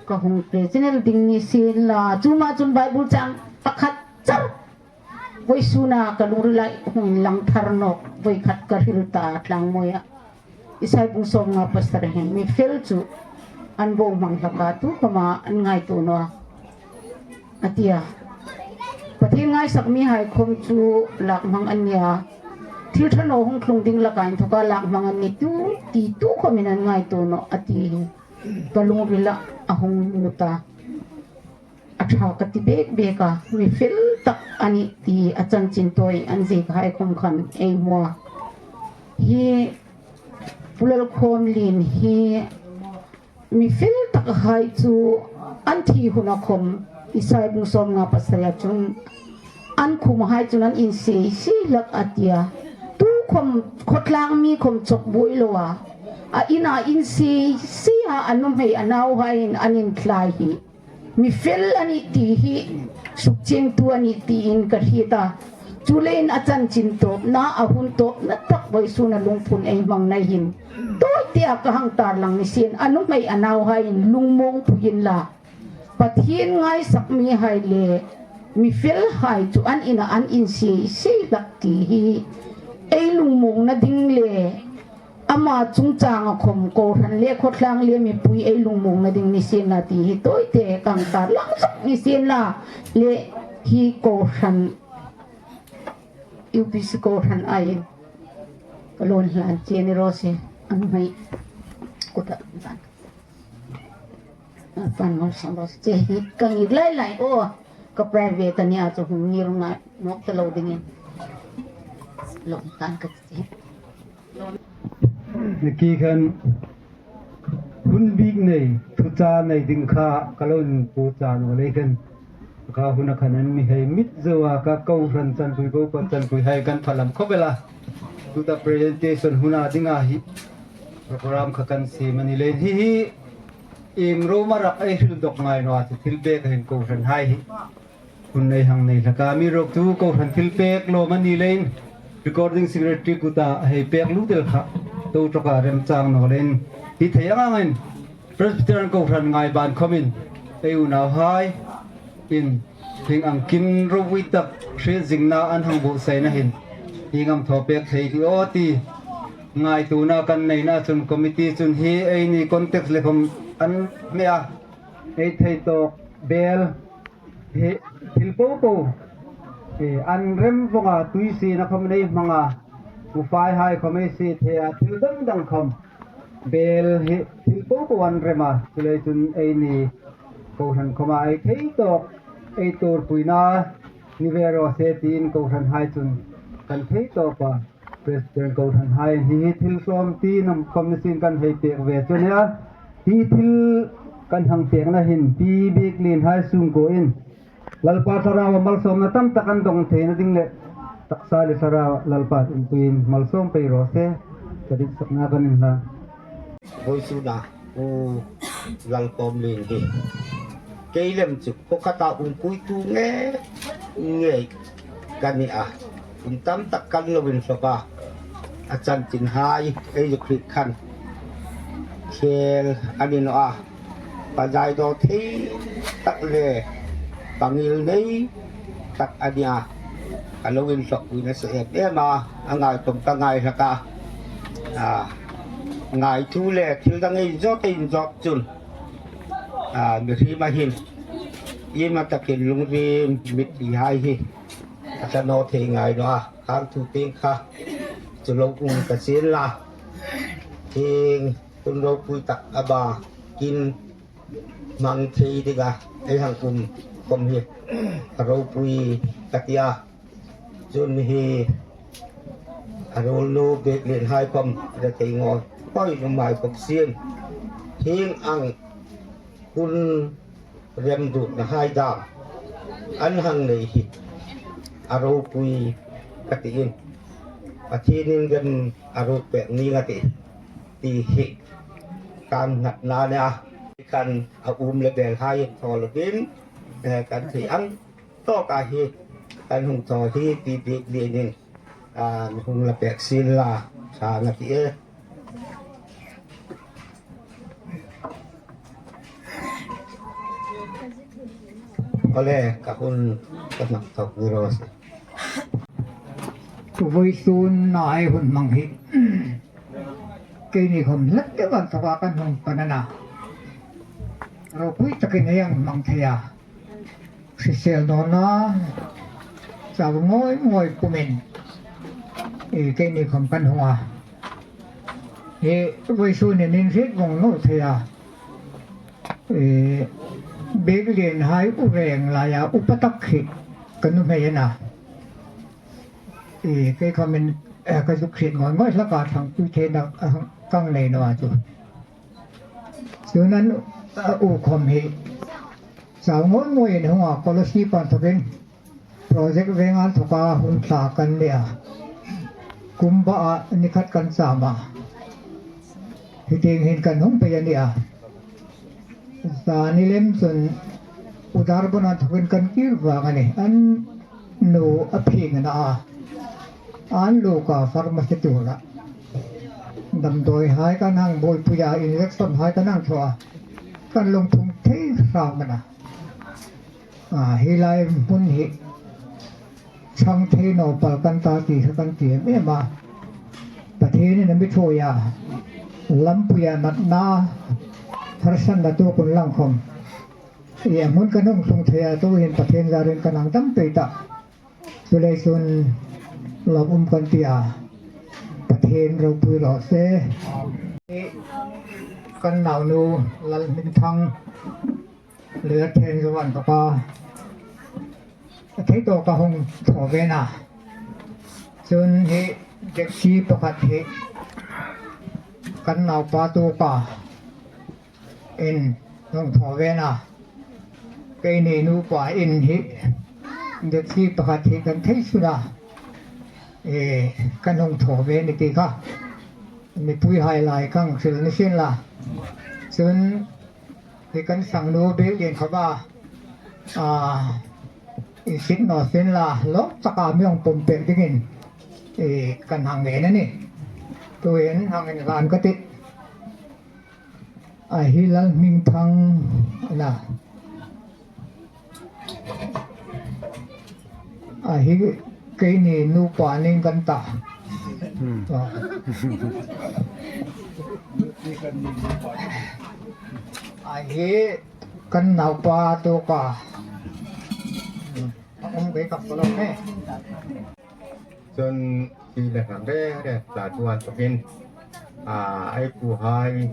ka hung present el ding ni sien la, chu ma chun Bible chang pakhat char vawisuna ka lungrila hung inlang thar nawk, voi khat ka hril ta Tlangmawia. Isai bung sawmnga pasari hin mi fel chu an bo hmang hlak a, tu khawma an ngaituo naw a, a tia. Pathien ngaisak mihai khawm chu lak hmang an nia. Thil ṭha naw hung tlung ding laka inthawka lak hmang an ni tu, ti tu khawmin an ngaituo naw a ti hi ka lungrila a hung lut a. A ṭha ka ti bek bek a, mi fel tak a nih ti a chanchin tawi an ziek hai khawm khan ei hmu a. Hi Pu Lalkhawmlien hi mi fel tak hai chu an thi huna khawm Isai bung sawmnga pasaria chun an khum hai chun an insie sie hlak a tia. Tu Khawm khawtlang mi khawm chawk buoi lo a, a ina insie sie a, a nuhmei a nauhaiin an inthlai hi mi fel a nih ti hi sukchiengtu a nih tiin ka hriet a. Chuleiin a chanchin tawpna, a hun tawpna tak vawisuna lungphun ei hmangna hin tawite a ka hang tarlang ni sien, a nuhmei a nauhaiin lungmuong pui inla, Pathien ngaisak mihai le mi felhai chu an ina an insie sie hlak ti hi ei lungmuongna ding le ama chungchanga khawm kohran le khawtlang le mipui ei lungmuongna ding ni sienla ti hi tawite ka hang tarlang zuk ni sienla, le hi kohran, U P C kohran aiin ka lo inhlan che ni raw se, a nuhmei kuta pan ngol sang raw se che hi ka ngir lai lai aw, ka private a nia chu hung ngir ngai nawk ta lo dingin lo tan ka che. Niki khan hun bik nei, thucha nei ding kha ka lo inpuocha naw lei khan, kha huna khan an mi hei mit zo a, ka kohran chanpui, ko pa chanpuihai kan phalam khawp el a. Tuta presentation huna dinga hi program kha kan siem a ni leiin hi hi ieng ro ma rak ei hril dawk ngai naw a, chu thil bek a hin kohranhai hi hun ei hang nei hlak a, amiruokchu kohran thilpek lawm a ni leiin recording secretary kuta hei pek lut el kha to ṭawka remchang naw leiin hi thei ang angin Presbyterian kohran ngai ban khawmin ei unauhai in hieng ang kin ropui tak hriet zingna an hang buotsaina hin hieng ang thaw pek thei ti aw ti ngaituona kan neina chun committee chun hi eini context le khawm an hme a, ei thei tawk bel hi thil po po, eh, an rem vawng a, tui siena khawm nei hmang a, ufaihai khawm ei sie thei a, thil dang dang khawm bel hi thil po po an rem a, chuleiin chun eini kohran khawma ei thei tawk, ei tuorpuina ni ve raw se tiin kohranhai chun kan thei tawp a. Presbyterian kohranhai hi thil sawm ti nam khawm ni sien kan hei pek ve chu a nia. Hi thil kan hang pekna hin Pi Bieklien hai sungkuoin Lalpa Thlaraua malsawmna tam tak an dong theina ding le taksa le thlarau Lalpa inpuiin malsawm pei raw se, ka ditsakna kan inhlan. Vawisuna Pu Lalpawmlien hi kei lem chu khaw khata umpuitu ngei ngei ka ni a, kum tam tak kan lo inhlawp a, a chanchinhai ei zuk hriet khan khel a ni naw a, pa zai daw thei tak le pa ngilnei tak a ni a, ka lo inhlawkpui nasa em em a, a ngai khawm ka ngai hlak a, a ngai thu le thil dang ei zawt ei zawt chun, a, mihriem a hin iemani takin lungril mit ti hai hi a tla naw thei ngai naw a, khang thu tieng kha chu lo um ta sien la, hieng hun ropui tak a ba kin hmang thei dinga ei hang um khawm hi a ropui ka ti a. Chun hi a ruolnu Bieklien hai khawm rethei ngawi ngawi um hai bawk sien. Hieng ang hun remruotna hai dam an hang nei hi a ropui ka tiin, Pathienin rem a ruot pek ning a tih ti hi kan nghatna a nih a. Kan a um le bel hai thaw lovin, eh, kan thei ang tawka hi kan hung thaw hi Pi Bieklienin, ah, hung la pek sien la, ṭha a tih e. Awle, ka hun ka hmang tawk ni raw se. Vawisuna ei hun hmang hi keini khawm hlat deuin thawa kan hung pan a na. Ropui takin ei hang hmang thei a. Hrisel nawna, chau ngawi ngawi pumin, e, keini khawm kan hung a. E, vawisun hin in hriet vawng naw thei a. E, Bieklien hai u reng laia upa tak hi ka nuhmei a na. E, kei khawmin, e, ka zuk hriet ngawi ngawi hlak a, ṭhangpui theina, e, ka nei naw a chu. Chun an, a, u khawm hi chau ngawi ngawiin hung a, scholarship a inthokin project veng a inthoka hun tla kan ni a. Kum ba a ni khat kan cham a. Hi tieng hin kan hung pei a nih a. Zani lem chun Pu Darbona inthokin kan kir vang a nih. An nu a phing a na a. An luka pharmacy tura damdawi hai kan hang buoipui a, injection hai kan hang thaw a. Kan lungthim thei hram a na. A, hi lai hmun hi chang thei naw pal kan ta ti kha kan ti em em a. Pathienin a mi thuoi a, lampuia natna harsatna tuok un lang khom. Hi a hmun kan hung tlung thei a, tuhin Pathien zarin kan hang dam pei ta. Chuleiin lawm um kan ti a. Pathien ropui raw se. Kan naunu Lalhmingthang Lerthen Zovan papa. A thei tawka hung thaw ve a na. Chun hi deksi pakhat hi kan naupa tuoka in hung thaw ve a na. Keini nupa in hi deksi pakhat hi kan thei sun a. E, kan hung thaw ve a nih ti kha. Mipui hai lai kan hril ni sien la. Chun hi kan sangnu Biel Lienkhawma, a, i sit naw sien la, lawm taka mi hung pawm pek dingin, e, kan hang ngen a nih. Tuhin hang inhlan ka tih. A hi Lalhmingthang a na. A hi keini nupa ning kan ta. Hmm. A. A hi kan naupa tuoka. A um kei kap ko lo ne. Chun hi le kan re re ta tuan tukin, a, ei puhai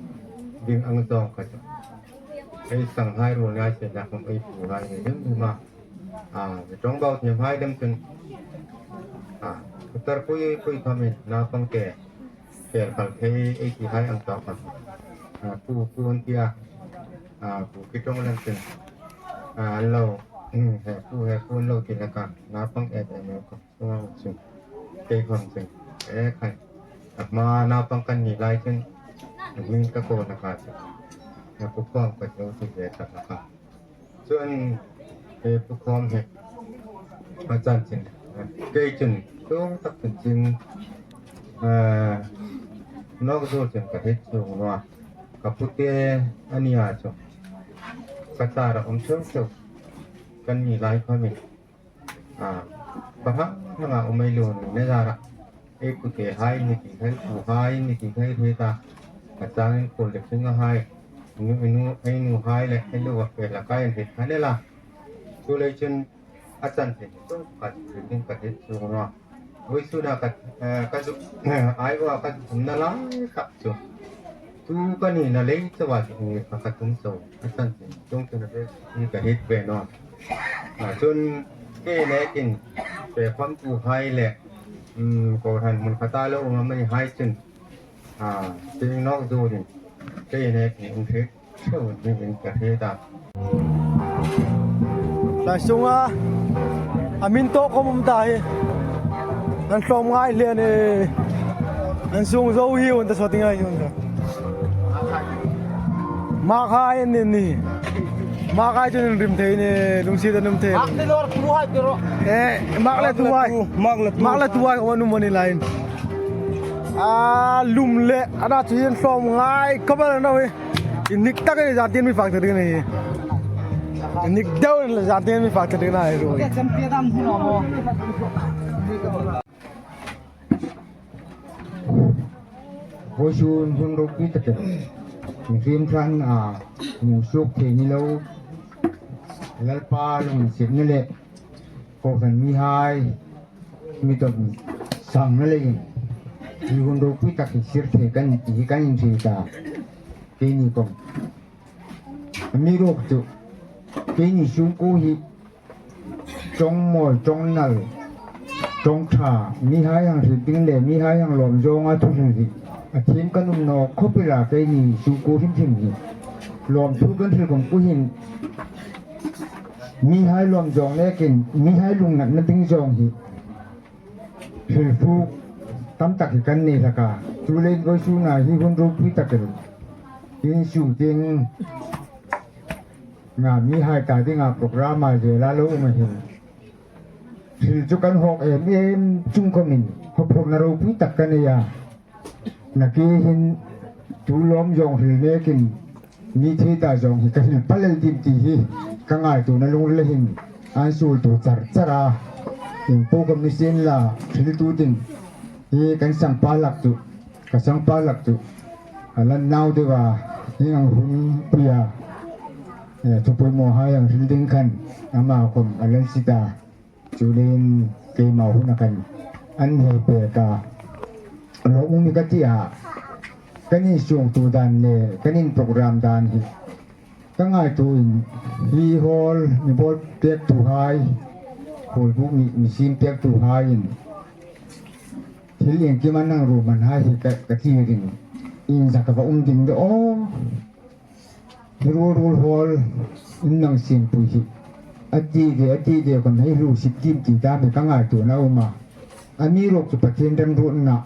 ding ang zawng kha chu. Ei sanghai ruolna sien la khom ei puhai ni ding ni ma. A, mi ṭawngbau thiemhai dam chun, a, tarpui pui khamin naupangte tel kal thei ei tihai ang tawk kha. A, pu, pu an tia, a, pu ki ṭawng lang chun, a, an lo, he pu, he pu an lo ti hlak a, naupang et em em kha. Chuong chu kei khom chu e khai. A hma naupang kan ni lai chun a hming ka ko na ka chu. A pu khom ka chu ti ve ta na ka. Chuan e pu khom hi a chanchin kei chun chuong tak chun chin, eh, nawk zuol chun ka hriet chuong naw a. Ka pute a nia chu ka tara awm cheu cheu kan ni lai khomin. A, pa hrang hranga um ei lo ni na zara. Ei pute hai ni ti hai, pu hai ni ti hai hriet a. A changin kul le hring a hai. Nu, nu, ei nu hai le, ei lo a pe la kai an hriet kha ni la. Chu lei chun a chanchin chu ka hriet ding ka hriet chuong naw a. Vawisuna ka, eh, ka zu, eh, ai wa ka zu na lai tak chu. Tu ka ni na lei chauh a chu ni ka ka tum chauh. A chanchin chuong chu na ve ni ka hriet ve naw a. A, chun kei nekin, pe khawmtuhai le, um, kohran hmun khata lo um a mani hai chun, a, tieng nawk zuolin, kei nekin in hriet cheu niin ka hriet a. Lai sunga, a min tawk khom um ta hi. An hlawm ngai hle a ni. An sung zo hi un ta saw ti ngai hi un ta. Mak hai an ni ni. Mak hai chun rim thei ni, lungsiet an um thei. Mak le tu hai ti ro. Eh, mak le tu hai. Mak le tu. Mak le tu hai, wan um ni lain. A, lum le, a na chu hian hlawm ngai khawp el a ni hi. Inhnik takin zan tin mi fak thei ding a ni. Inhnik deuin zan tin mi fak thei ding a ni ruoi. Vawisun hun ropui takin mihriemhai, a, hmu suok thei ni lo, Lalpa lunginsietna le kohran mihai mi tawp sangna leiin hi hun ropui tak hi sir thei kan ti hi kan inhriet a. Keini khom, amiruokchu keini sungkuo hi ṭawng mawi, ṭawng nal, ṭawng ṭha, mihai hang hriet ding le mihai hang lawm zawnga thuhril hi a thiem kan um naw khawp el a. Keini sungkuo hrim hrim hi lawmthu kan hril khom kha hin mihai lawm zawng nekin mihai lungnatna ding zawng hi hrilfuk tam tak hi kan nei hlak a. Chuleiin vawisuna hi hun ropui tak el, in sung tieng nga mihai ta dinga program a zela lo um a hin, hril chu kan hawk em em chung khawmin, hawphurna ropui tak kan nei a. Nakie hin tu lawm zawng hril nekin mi thei ta zawng hi ka hril pal el dim ti hi ka ngaituona lungrila hin an suol tu char char a. Ieng po ka mi sien la, hriltu ding hi kan sangpa hlak chu, ka sangpa hlak chu a lan nau deu a, hi ang hun pui a, eh, thu poimawhai ang hril ding khan ama khawm a lan sie ta. Chuleiin keima huna khan an hei pek a, lawmum ka ti a, kan insungtu dan le kan in program dan hi ka ngaituoin, hi hall mi bawl pektuhai, hall bu mi, mi siem pektuhaiin thil iengkim an hang ruom an hai hi ka, ka ti ring, in za ka va um ding de aw. Hi ruol ruol hall in hang siempui hi a ti de, a ti de, kan hei hluo sip dim ti ta mi ka ngaituona a um a. Amiruokchu Pathien remruotna,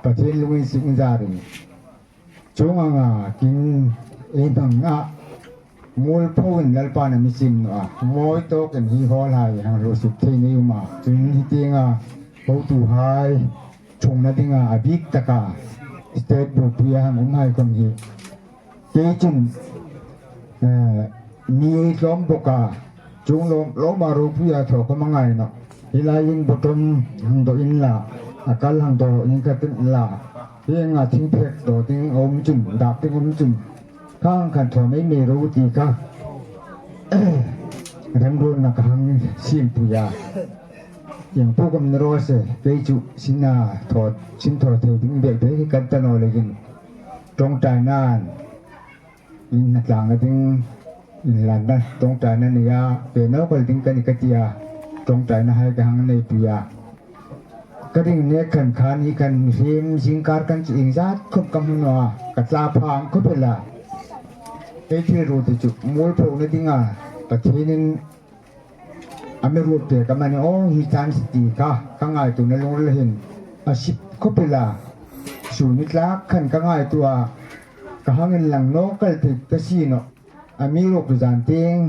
Pathien lunginsietna zarin chuong anga kin ei hmang a, muolphoin Lalpan a mi siem naw a, mawi tawkin hi hall hai hang hluo sip thei nei um a. Chun hi tienga hotuhai ṭhungna dinga a bik taka state buoipui a hang umhai khawm hi kei chun, eh, mi ei tlawm bawk a, chuong lawm lawma ropui a thaw khawm a ngai nawh. Hi laiin bottom hang daw inla, a kal hang daw in ka ti inla, hi anga thing phek daw ding a um chun, dak ding a um chun, khang khan thaw mei mei ro ti kha remruotna ka hang siempui a. Ieng po khawm ni raw se, kei chu sin a thaw, sin thaw thei ding bek bek hi ka ni ta naw leiin, ṭawngṭainain, in hnatlangna ding, inlanna ṭawngṭaina neia fe naw kal ding ka nih ka ti a, ṭawngṭainahai ka hang neipui a. Ka ring nek khan khan hi khan mihriem zingkar kan chu iengzat khawm ka hmu naw a, ka tla phang khawp el a. Ei thil ruot chu muolphona dinga Pathienin a mi ruot pek a mani aw, hi chance ti kha ka ngaituona lungrila hin a sip khawp el a. Sun ni tlak khan ka ngaituo a, ka hang inlang naw kal thei ka ti nawh. Amiruokchu zan tieng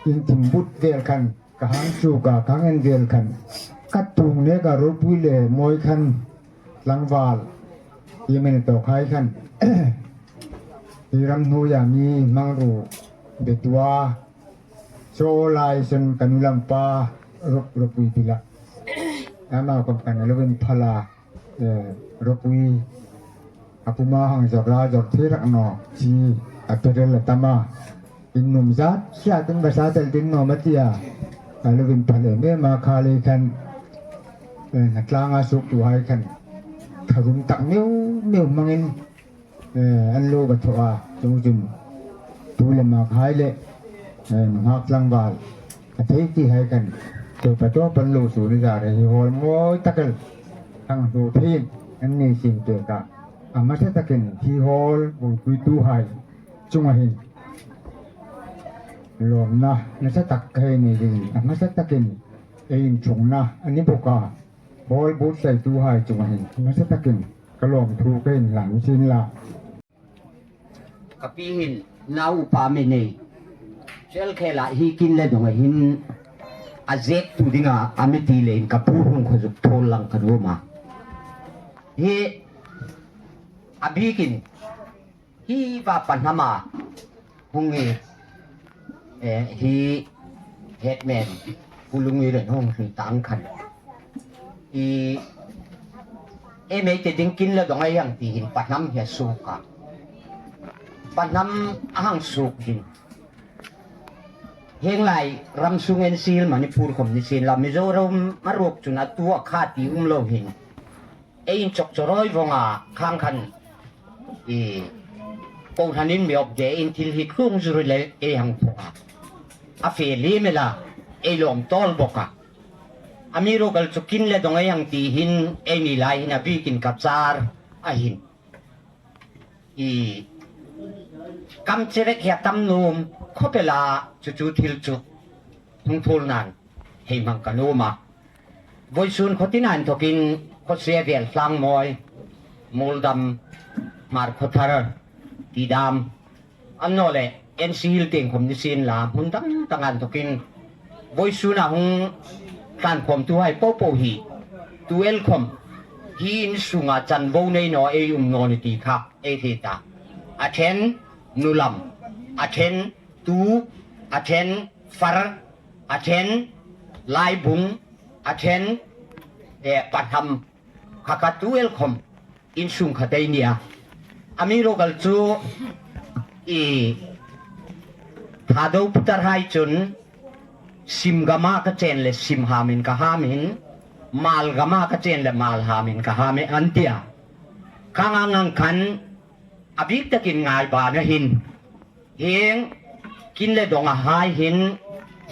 in thim but vel khan ka hang suk a, ka hang en vel khan ka tung nek a, ropui le mawi khan tlangval i men tawkhai khan hi ram hnuoia mi hmangruo betua, saw lai saw kan u lampa Ro-, Ropui Bila, ama khawm khan a lo inphal a, eh, Ropui a puma hang zawr a, zawr thei rak naw, chi a perel a tam a. In nuom zat, sia tun va sa tel ding naw ma ti a, a lo inphal em em a, kha lei khan, eh, hnatlanga suktuhai khan tharum tak meu meu hmangin, eh, an lo va thaw a, chuong chun tu le mak hai le, eh, nunghak tlangval a thei ti hai khan, tawpa tawpan lo sun a zar hi hall mawi tak el hang hluo theiin an nei sien pek a. A hmasa takin hi hall buoipuituhai chunga hin lawmna nasa tak ka hei nei ding, a hmasa takin ei inṭhungna a ni bawk a. Hall buotsaituhai chunga hin nasa takin ka lawmthu ka inhlan sien la. Ka pi hin nau upa mi nei. Chel khela hi kin le dawng hin a zek tu dinga a mi ti leiin ka pu hung khaw zuk thawl lang ka nuom a. Hi a bikin hi va pa hnama hung hi, eh, hi headman Pu Lungiren hung hril ta ang khan. I, ei mei te ding kin le dawng ei hang ti hin pa hnam hi a suk a. Pa hnam a hang suk hin, hieng lai ram sung en sil Manipur khawm ni sien la, Mizoram a ruok chun a tu a kha ti um lo hin, ei inchawk chawrawi vawng a, khang khan i, kohranin mi awp de in thil hi tlung zu ri le ei hang phuok a. A fe liem el a, ei lawm tawl bawk a. Amiruokchu kin le dawng ei hang ti hin, eini lai hin a bikin ka char a hin, i, kam cherek hi a tam nuom khawp el a, chu chu thil chu hung thawl nan hei hmang ka nuom a. Vawisun khaw tina inthawkin Khawsia vel Tlangmawi, Muoldam, Hmarkhawthar, Tidam, annawleh N C Hills tieng khawm ni sien la, hmun dang dang inthawkin vawisuna hung tlankhawmtuhai popo hi, tu el khawm hi in sunga chanvo nei naw ei um naw ni ti kha ei hriet a. A ṭhen nulam, a ṭhen tu, a ṭhen far, a ṭhen laibung, a ṭhen, eh, pahnam, kha kha tu el khawm in sung khat ei ni a. Amiruokchu i Thado putarhai chun sim gama ka chen le sim hamin ka hamin, mal gama ka chen le mal hamin ka hamin an ti a. Kha ngang ngang khan a bik takin ngai bana hin, hieng kin le donga hai hin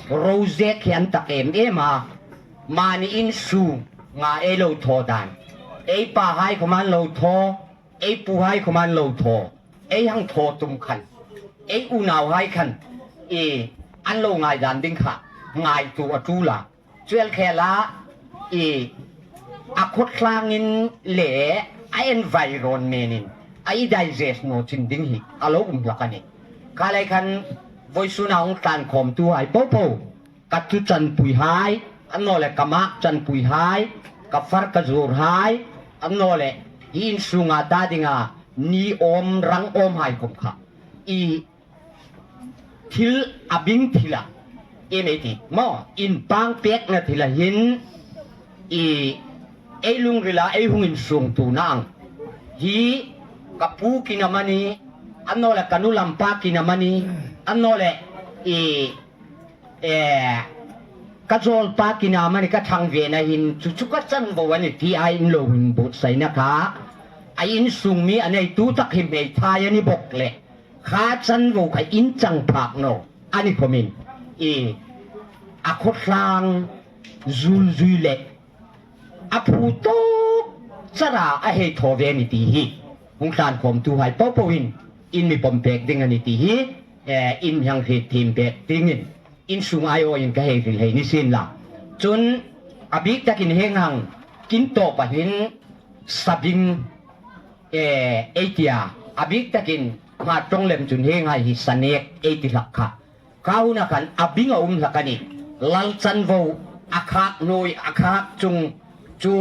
rosek hi an tak em em a, mani in sunga ei lo thaw dan, ei pahai khawm an lo thaw, ei puhai khawm an lo thaw, ei hang thaw tum khan, ei unauhai khan i an lo ngai dan ding kha ngaituo a ṭul a. Chu el khela i a khawtlangin le a environment-in a i digest naw chin ding hi a lo um hlak a nih. Kha lai khan vawisuna hung tlankhawmtuhai popo, ka tu chanpuihai, annawleh ka mak chanpuihai, ka far ka zuorhai, annawleh hi in sunga ta dinga ni awm rang awmhai khawm kha i thil a bing thila, em ei ti maw, inpang pekna thila hin i ei lungrila ei hung insungtuona ang. Hi ka pu kinam a nih, annawleh ka nulampa kinam a nih, annawleh i, eh, ka zawlpa kinam a nih, ka ṭhang vena hin chu chu ka chanvo a nih ti a in lo inbuotsaina kha a insung mi a neitu tak hi hmeithai a ni bawk leh, kha chanvo kha in chang phak naw a ni khawmin, i a khawtlang zul zui le a phu tawk chara a hei thaw ve ni ti hi hung tlankhawmtuhai popoin in mi pawm pek ding a nih ti hi, eh, in hang hriet thiem pek dingin in sung aiawin ka hei hril hei ni sien la. Chun a bik takin hieng hang kin tawpa hin sabing, eh, ei ti a, a bik takin Hmar ṭawng lem chun hienghai hi sanek ei ti hlak kha. Kha huna khan a bing a um hlak a nih. Lal chanvo, a khak hnuoi, a khak chung chu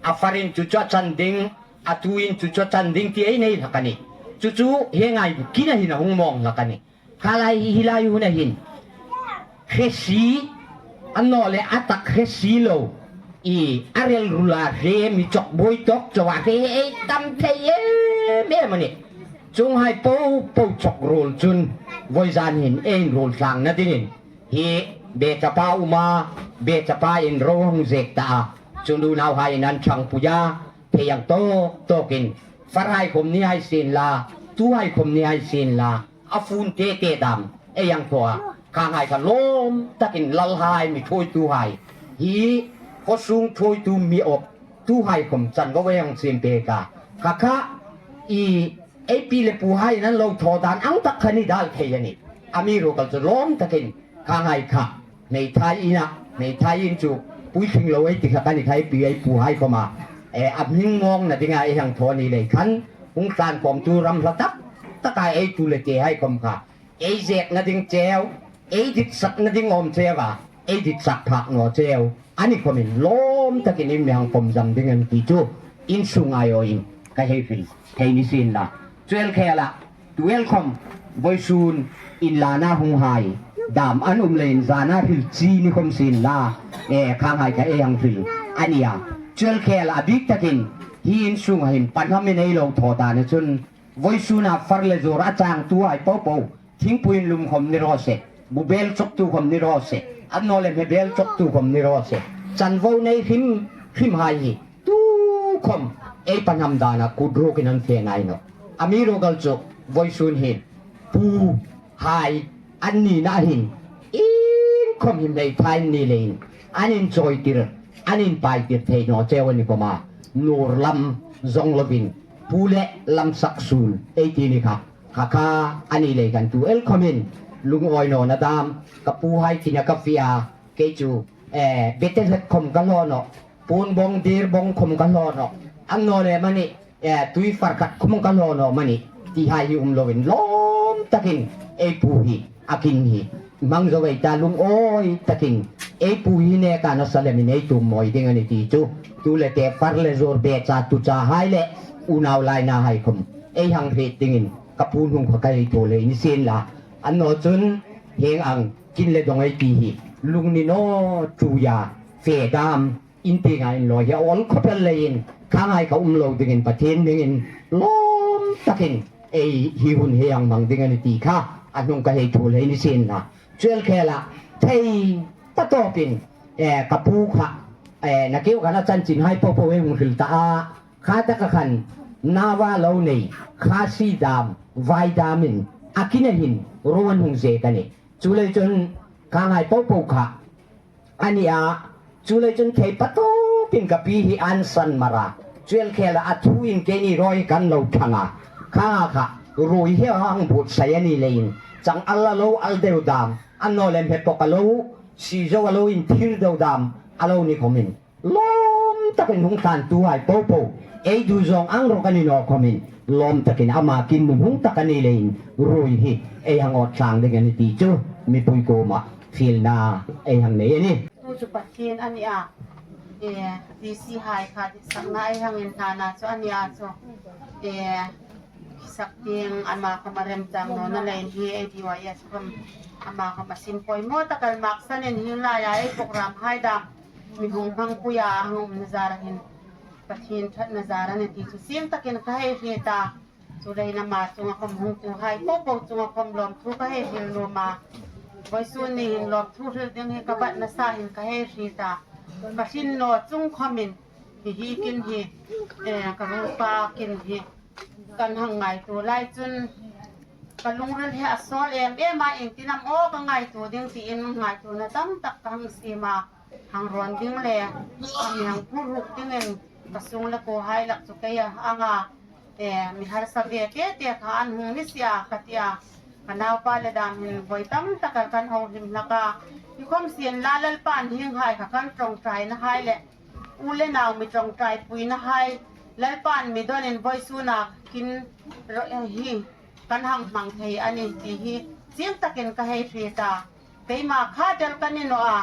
a farin chu chu a chan ding, a tuin chu chu a chan ding ti ei nei hlak a nih. Chu chu hienghai kina hin a hung mawng hlak a nih. Kha lai hi, hi lai huna hin hre si, annawleh a tak hre si lo, i a rel rula hre mi chawk buoi tawk chauha hre ei tam thei em em a nih. Chuonghai popo chawk ruol chun vawizan hin ei inruol tlangna dingin hi bechapa um a, bechapa in ro hung zek ta a, chun unauhaiin an ṭhangpui a, thei ang tawk tawkin farhai khawm ni hai sien la, tuhai khawm ni hai sien la, a fun te te dam ei hang thaw a. Khanghai kha lawm takin lalhai mi thuoituhai, hi khawsung thuoitu mi awp tuhai khawm chanvo ei hang siem pek a. Kha kha i ei pi le puhaiin an lo thaw dan ang tak kha ni dal thei a nih. Amiruokchu lawm takin khanghai kha hmeithai ina, hmeithai in chu puitling lo ei ti hlak a nih, khai pi ei puhai khawma, eh, a hming ngawngna dinga ei hang thaw ni lei khan hung tlankhawmtu ram hla tak taka ei tu le tehai khawm kha ei zekna ding cheu, ei ditsakna ding awm cheu a, ei ditsak phak naw cheu a ni khawmin lawm takin in mi hang pawm zam ding a nih ti chu in sung aiawin ka hei hril hei ni sien la. Chu el khela tu el khawm vawisun inlana hunghai dam an um leiin zana hril chi ni khawm sien la, eh, khanghai kha ei hang hril a nih a. Chu el khela a bik takin hi in sunga hin pahnamin ei lo thaw dan a chun vawisuna far le zuor a changtuhai popo, thingpui inlum khawm ni raw se, bu bel chawktu khawm ni raw se, annawleh hme bel chawktu khawm ni raw se, chanvo nei hrim hrimhai hi tukhawm ei pahnam dana kut rukin an fe ngai nawh. Amiruokchu vawisun hin puhai an nina hin iengkhawm hin hmeithai an ni leiin an inchawitir, an inpaitir thei naw cheu a ni khawma, nur lam zawng lovin pu le lamsak sul ei ti ni kha. Kha kha a ni lei khan tu el khawmin lungawi nawna dam, ka puhai tina ka fe a, kei chu, eh, bete hlek khawm ka hlaw nawh, Puon bawng, dir bawng khawm ka hlaw nawh, annawleh amanih, eh, tuifar khat khawm ka hlaw nawh amanih, ti hai hi um loin lawm takin ei pu hi a kin hi hmang zo ei ta, lungawi takin ei pu hi neka nasa lemin ei tum mawi ding a nih ti chu, tu le te, far le zuor, becha tucha hai le unau laina hai khawm ei hang hriet dingin ka puon hung kha ka hei thaw lei ni sien la. Annaw chun hieng ang kin le dawng ei ti hi lungni naw tuia fe dam in ti ngai in lawi hi a awl khawp el leiin kha ngai ka um lo dingin Pathien hmingin lawm takin ei hi hun hi hang hmang ding a nih ti kha a hnung ka hei thaw lei ni sien la. Chu el khela thei ta tawpin, eh, ka pu kha, eh, nakie khan a chanchin hai po po ei hung hril ta a, kha taka khan nauva lo nei, kha si dam, vai damin a kina hin ruon hung ze ka nih. Chu lei chun kha ngai po po kha a nih a, chu lei chun thei pa tawpin ka pi hi an san mara. Chu el khela a thuin keini ruoi kan lo thang a. Kha kha ruoi hi hang buotsai a ni leiin chang al a lo al deu dam, annawleh hme pawk a lo si zo a lo inthir deu dam a lo ni khawmin lawm takin hung tlantu hai po po, ei du zawng ang rawk a ni naw khawmin lawm takin ama kin hung tak a ni leiin ruoi hi ei hang awt tlang ding a nih ti chu mipui kuoma fielna ei hang nei a nih. Tu chu Pathien a nih a, eh, D C hai kha ditsakna ei hang inhlan a chu a nih a chu, eh, sak ding ama khawm a remchang nawna leiin hi A D Y S khawm ama khawm a sin poimaw taka maksanin hieng laia ei program hai dam mi hung hmangpuia a hang umna zara hin Pathien ṭhatna zara a nih ti chu chieng takin ka hei hriet a. Chu leiin ama chunga khawm hungtuhai po po chunga khawm lawmthu ka hei hril nuom a. Vawisun ni hin lawmthu hril ding hi ka bat nasa hin ka hei hriet a. Ka hrin naw chung khawmin hi hi kin hi, eh, ka ruolpa kin hi kan hang ngaituo lai chun ka lungril hi a sawl em em a, iengtin am aw ka ngaituo ding tiin ngaituona tam tak ka hang siem a. Hang ruon ding le, a mi hang phur ruk dingin ka sung le kuohai lak chu kei a anga, eh, mi harsa ve te te kha an hung ni si a ka ti a. Ka naupa le dam hin voi tam taka kan ho hlim hlak a. I khawm sien la Lalpan hieng hai kha kan ṭawngṭaina hai le u le nau mi ṭawngṭaipuina hai Lalpan mi dawnin vawisuna kin ro-, eh, hi kan hang hmang thei a nih ti hi chieng takin ka hei hriet a. Keima kha tel ka ni naw a.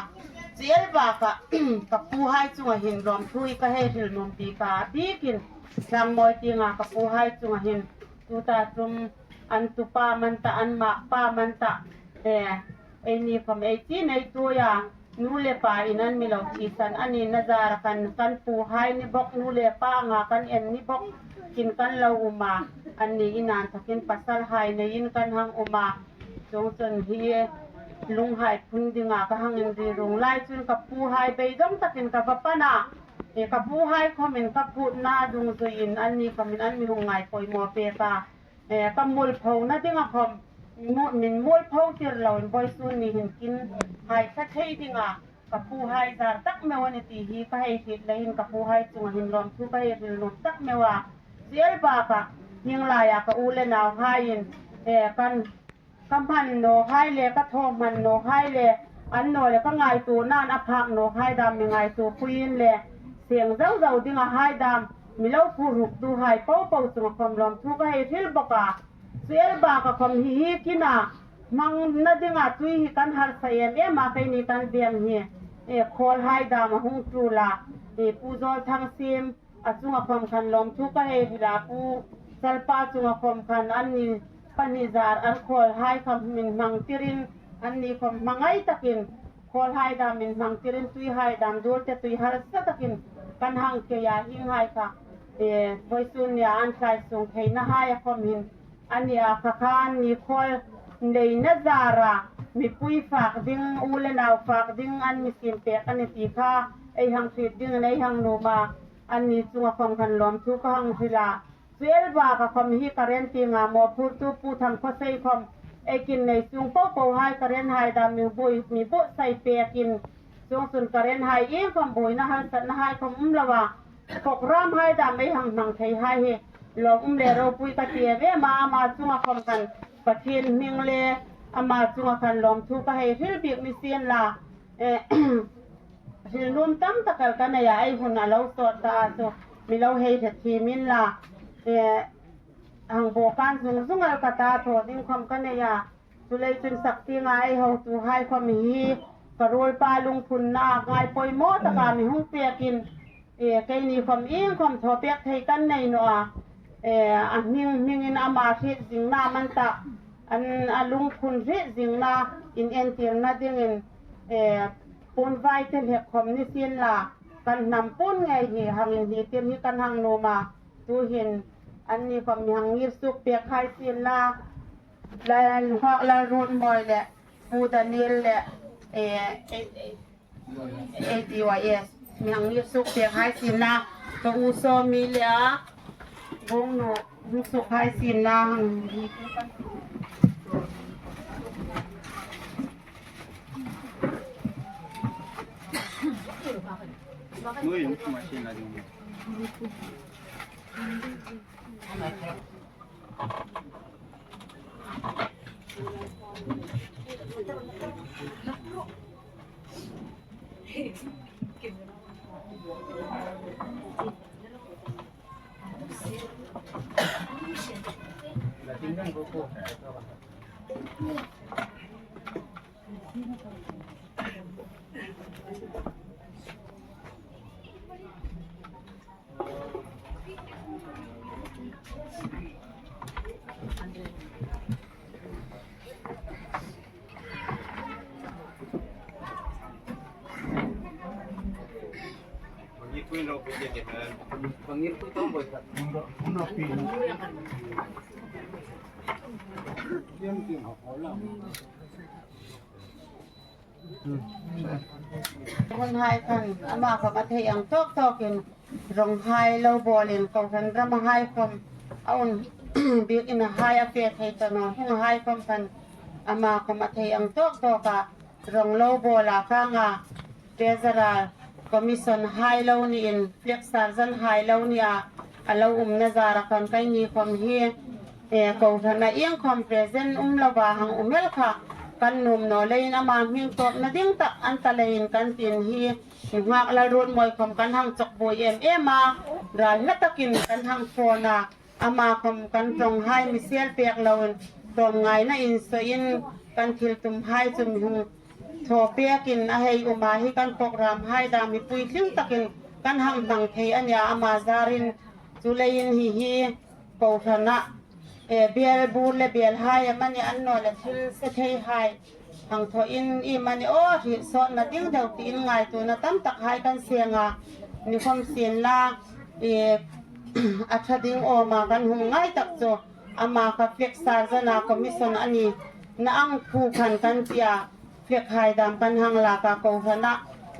Chu el baka ka puhai chunga hin lawmthu hi ka hei hril nuom bik a, bikin tlangmawi tienga ka puhai chunga hin tuta tum an tupa man ta, an makpa man ta, eh, eini khawm ei chi nei tuoia nu le pa in an mi lo thisan a nina zara khan kan puhai ni bawk, nu le pa anga kan en ni bawk, kin kan lo um a, anni in an thakin pasalhai neiin kan hang um a. Chuongchun hi lunghai phun dinga ka hang inri rung lai chun ka puhai beidawng takin ka va pan a. E, ka puhai khawmin ka phutna dungzuiin anni khawmin an mi hung ngai poimaw pek a. E, ka mualphona dinga khawm mu-, min mualpho tir loin vawisun ni hin kin hai thla thei dinga ka puhai zar tak meu a nih ti hi ka hei hriet leiin ka puhai chunga hin lawmthu ka hei hril nuom tak meu a. Chu el baka hieng laia ka u le nauhaiin, e, kan ka hman nawhai le ka thaw hman nawhai le annawleh ka ngaituonain a phak nawhai dam mi ngaituopuiin le seng zau zau dinga hai dam mi lo phur ruktuhai po po chunga khawm lawmthu ka hei hril bawk a. Chu el baka khawm hi hi kina hmangna dinga tui hi kan harsa em em a, keini kan veng hi, e, khawlhai dam a hung tul a, e, Pu Zawlthangsiem a chunga khawm khan lawmthu ka hei hril a, Pu Salpa chunga khawm khan anni pahni zar an khawlhai kha min hmang tirin, anni khawm hmangai takin khawlhai dam min hmang tirin, tuihai dam dulte tui harsa takin kan hang kei a, hienghai kha, e, vawisun nia an tlaisung theina hai a khawm hin a nih a, kha khan ni khawl neina zara mipui fak ding, u le nau fak ding an mi siem pek a nih ti kha ei hang hriet dingin ei hang nuom a, anni chunga khawm khan lawmthu ka hang hril a. Chu el baka khawm hi current tienga mawphurtu Pu Thangkhawsei khawm ei kin nei sung po pohai current hai dam mi buoi, mi buotsai pekin, chuongchun current hai ieng khawm buoina harsatna hai khawm um lova, program hai dam ei hang hmang thei hai hi lawm um le ropui ka ti em em a, ama chunga khawm khan Pathien hming le ama chunga khan lawmthu ka hei hril bik ni sien la, eh, Thil nuom tam tak el ka nei a, ei hun a lo sawt ta a chu mi lo hei hre thiem inla. E, hang bo kan zung zung el ka ta, thaw ding khawm ka nei a. Chuleiin chun sak tienga ei hotuhai khawm hi ka ruolpa lungphunna ngai poimaw taka mi hung pekin, e, keini khawm ieng khawm thaw pek thei kan nei naw a. E, a hming, hmingin ama hriet zingna man ta, an, a lungphun hriet zingna inentirna dingin, e, puon vai te hlek khawm ni sienla, kan hnam puon ngei hi hang inhni tir hi kan hang nuom a. Tuhin anni khawm mi hang ngir suok pek hai sienla, Lal, Nunghak Lalruotmawi le Pu Daniel le, e, e, e, A D Y S, mi hang ngir suok pek hai sienla, ka u Sawmi le a Bungnu hung suok hai sienla, hang hi. Hun hai khan ama khawm a thei ang tawk tawkin rawng hai lo bawlin, kohran ram hai khawm a um bik in a hai a fe thei ta naw, hung hai khawm khan ama khawm a thei ang tawk tawka rawng lo bawla khanga, treasurer, commission hai lo niin, flag sergeant hai lo nia, a lo umna zara khan keini khawm hi, e, kohrana ieng khawm present um lova hang um el kha kan nuom naw leiin ama hming tawpna ding tak an ta leiin kan tin hi, Nunghak Lalruotmawi khawm kan hang chawk buoi em em a, ral hla takin kan hang phone a, ama khawm kan ṭawng hai mi sel pek loin, tawm ngaina insawiin kan thil tum hai chu mi hung thaw pekin a hei um a, hi kan program hai dam hi puitling takin kan hang hmang thei a nia ama zarin. Chuleiin hi hi kohrana, e, bel bur le bel hai amani, an naw le thil se thei hai hang thawin iemani aw hriet sawtna ding deu tiin ngaituona tam tak hai kan seng a, ni khawm sienla, e, a ṭha ding awma kan hung ngai tak chu ama kha flag sergeant-a commission a ni na ang khu khan kan tia, flag hai dam kan hang laka kohrana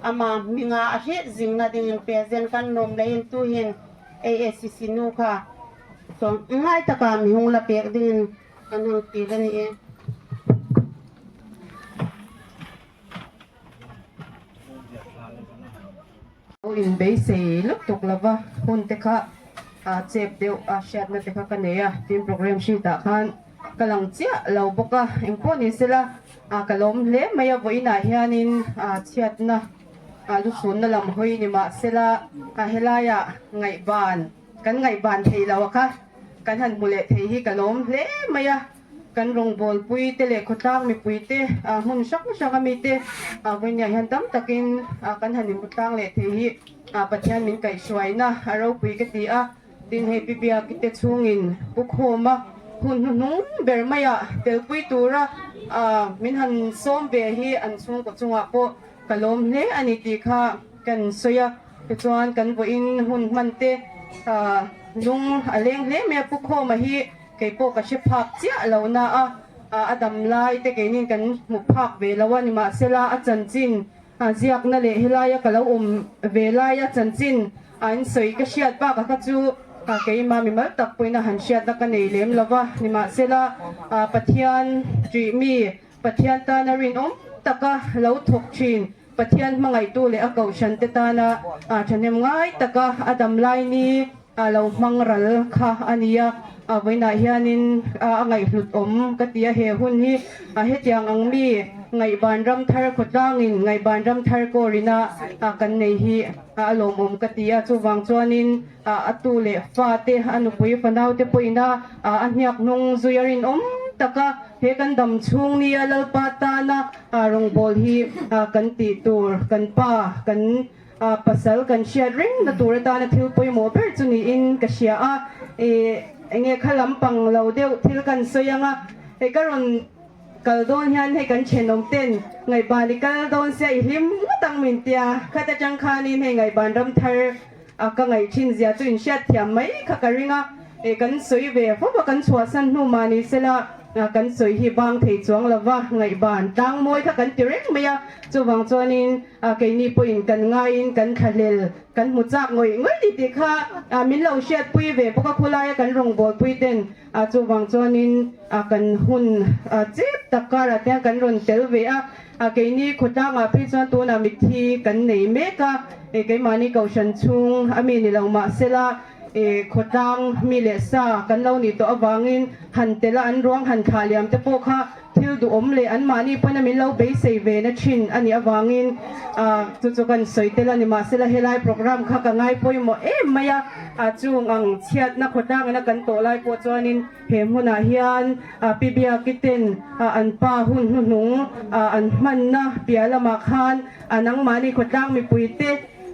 ama hminga a hriet zingna dingin present kan nuom leiin tuhin A S C C nu kha tawm ngai taka mi hung la pek dingin kan hang tir a ni e. Inbeisei lutuk lova hun te kha, a, chep deu, a, hriatna te kha ka nei a, tin program hriet a khan ka lang chiah lo bawk a, ieng pawh ni sela, a, ka lawm hle mai a, vawiinah hianin, a, chhiatna, a, lusunna lam hawi ni mah sela, a, helaia ngaihban, kan ngaihban thei lo a kha, kan han hmu leh thei hi ka lawm hle mai a. Kan rawngbawlpui te leh khawtlang mipui te, a, hmun hrang hranga mi te, a, vawiinah hian tam takin, a, kan han inhmu tlang leh thei hi, a, Pathian min kaihhruaina a ropui ka ti a. Tin, hei Pi Biaki te chhungin pukhawma hun hnuhnung ber maia telpui tura, a, min han sawm ve hi an chhungkaw chungah pawh ka lawm hle a ni tih kha kan sawi a. Tichuan kan vawiin hun hman te, a, lung a leng hle mai a, pukhawma hi kei pawh ka hre phak chiah lo na a, a, a dam lai te keinin kan hmu phak ve lo a, ni mah sela a chanchin, a, ziakna leh helaia ka lo awm ve laia chanchin, a, insawi ka hriat bakah kha chu, a, keima mimal tak pawhin a han hriatna ka nei lem lo va, ni mah sela, a, Pathian ṭih mi, Pathian tana rinawm taka lo thawk ṭhin, Pathian hmangaihtu leh a kohhran te tana, a, ṭhahnem ngai taka a dam lai ni, a, lo hmang ral kha a ni a. A, vawiinah hianin, a, a ngaihhlut awm ka ti a, he hun hi, a, hetiang ang mi, Ngaihban Ramthar khawtlangin Ngaihban Ramthar kawrin a, a kan nei hi, a, a lawmawm ka ti a, chuvang chuanin, a, a tu leh fate, a nupui fanau te pawhin a, a, a hniak hnung zui a rinawm taka, he kan dam chhung nia Lalpa tana, a, rawngbawl hi, a, kan tih tur, kan pa, kan, a, pasal kan hriat rengna tur atana thil pawimawh ber chu niin ka hria a, e, enge kha lampang lo deuh thil kan sawi ang a, e, ka rawn kal dawn hian hei kan ṭhenawm ten, Ngaihban i kal dawn sia i hlim ngawt ang min tia, khata chang khanin hei Ngaihban Ramthar, a, ka ngaih ṭhin zia chu inhriatthiam mai kha ka ring a, e, kan sawi ve fo va kan chhuahsan hnu mah ni sela, a, kan sawi hi bang thei chuang lova, Ngaihban Tlangmawi kha kan ti reng mai a, chuvang chuanin, a, keini pawhin kan ngaiin kan thlahlel, kan hmu chak ngawih ngawih ni tih kha, a, min lo hriatpui ve bawk a, khulaia kan rawngbawlpui ten, a, chuvang chuanin, a, kan hun, a, chep tak karah te kan rawn tel ve a, a, keini khawtlangah phei chuan tunah mitthi kan nei mek a, e, keimahni kohhran chhung a mi ni lo mah sela, e, khawtlang mi leh sa kan lo ni tawh avangin han tela an ruang han thlah liam te pawh kha thil duhawm leh anmahni pawhin a min lo beisei ve na ṭhin a nih avangin, a, chu chu kan sawi tel a ni mah sela helai program kha ka ngai pawimawh em mai a, a, chung ang chhiatna khawtlangin a kan tawh lai pawh chuanin he hmunah hian, a, Pi Biaki ten, a, an pa hun hnu hnung, a, an hmanna piah lamah khan, a, nangmahni khawtlang mipui te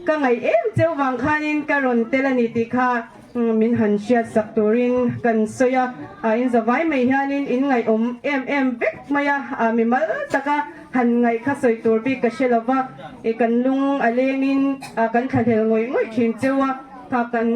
ka ngaih em cheu vang khanin ka rawn tel a ni tih kha, mm, min han hriat sak turin kan sawi a, a, in zavai mai hianin in ngaihawm em em vek mai a, a, mimal taka han ngaih kha sawi tur bik ka hre lo va, e, kan lung a lengin, a, kan thlahlel ngawih ngawih ṭhin cheu a, kha kan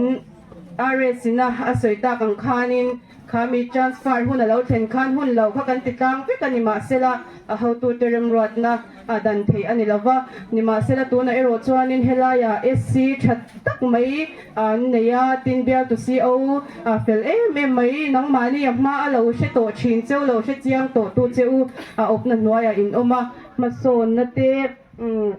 R S-in a, a sawi tak ang khanin, kha mi transfer hun a lo thlen khan hun lo kha kan ti tlang vek a ni mah sela, a, hotute remruatna, a, dan theih a ni lo va. Ni mah sela tuna erawh chuanin helaia S C ṭha tak mai, a, an nei a, tin bial tu C O, a, fel em em mai, nangmahni a hma a lo hre tawh ṭhin cheu, lo hre chiang tawh tu cheu, a, awpna hnuaiah in awm a, hmasawnna te, um,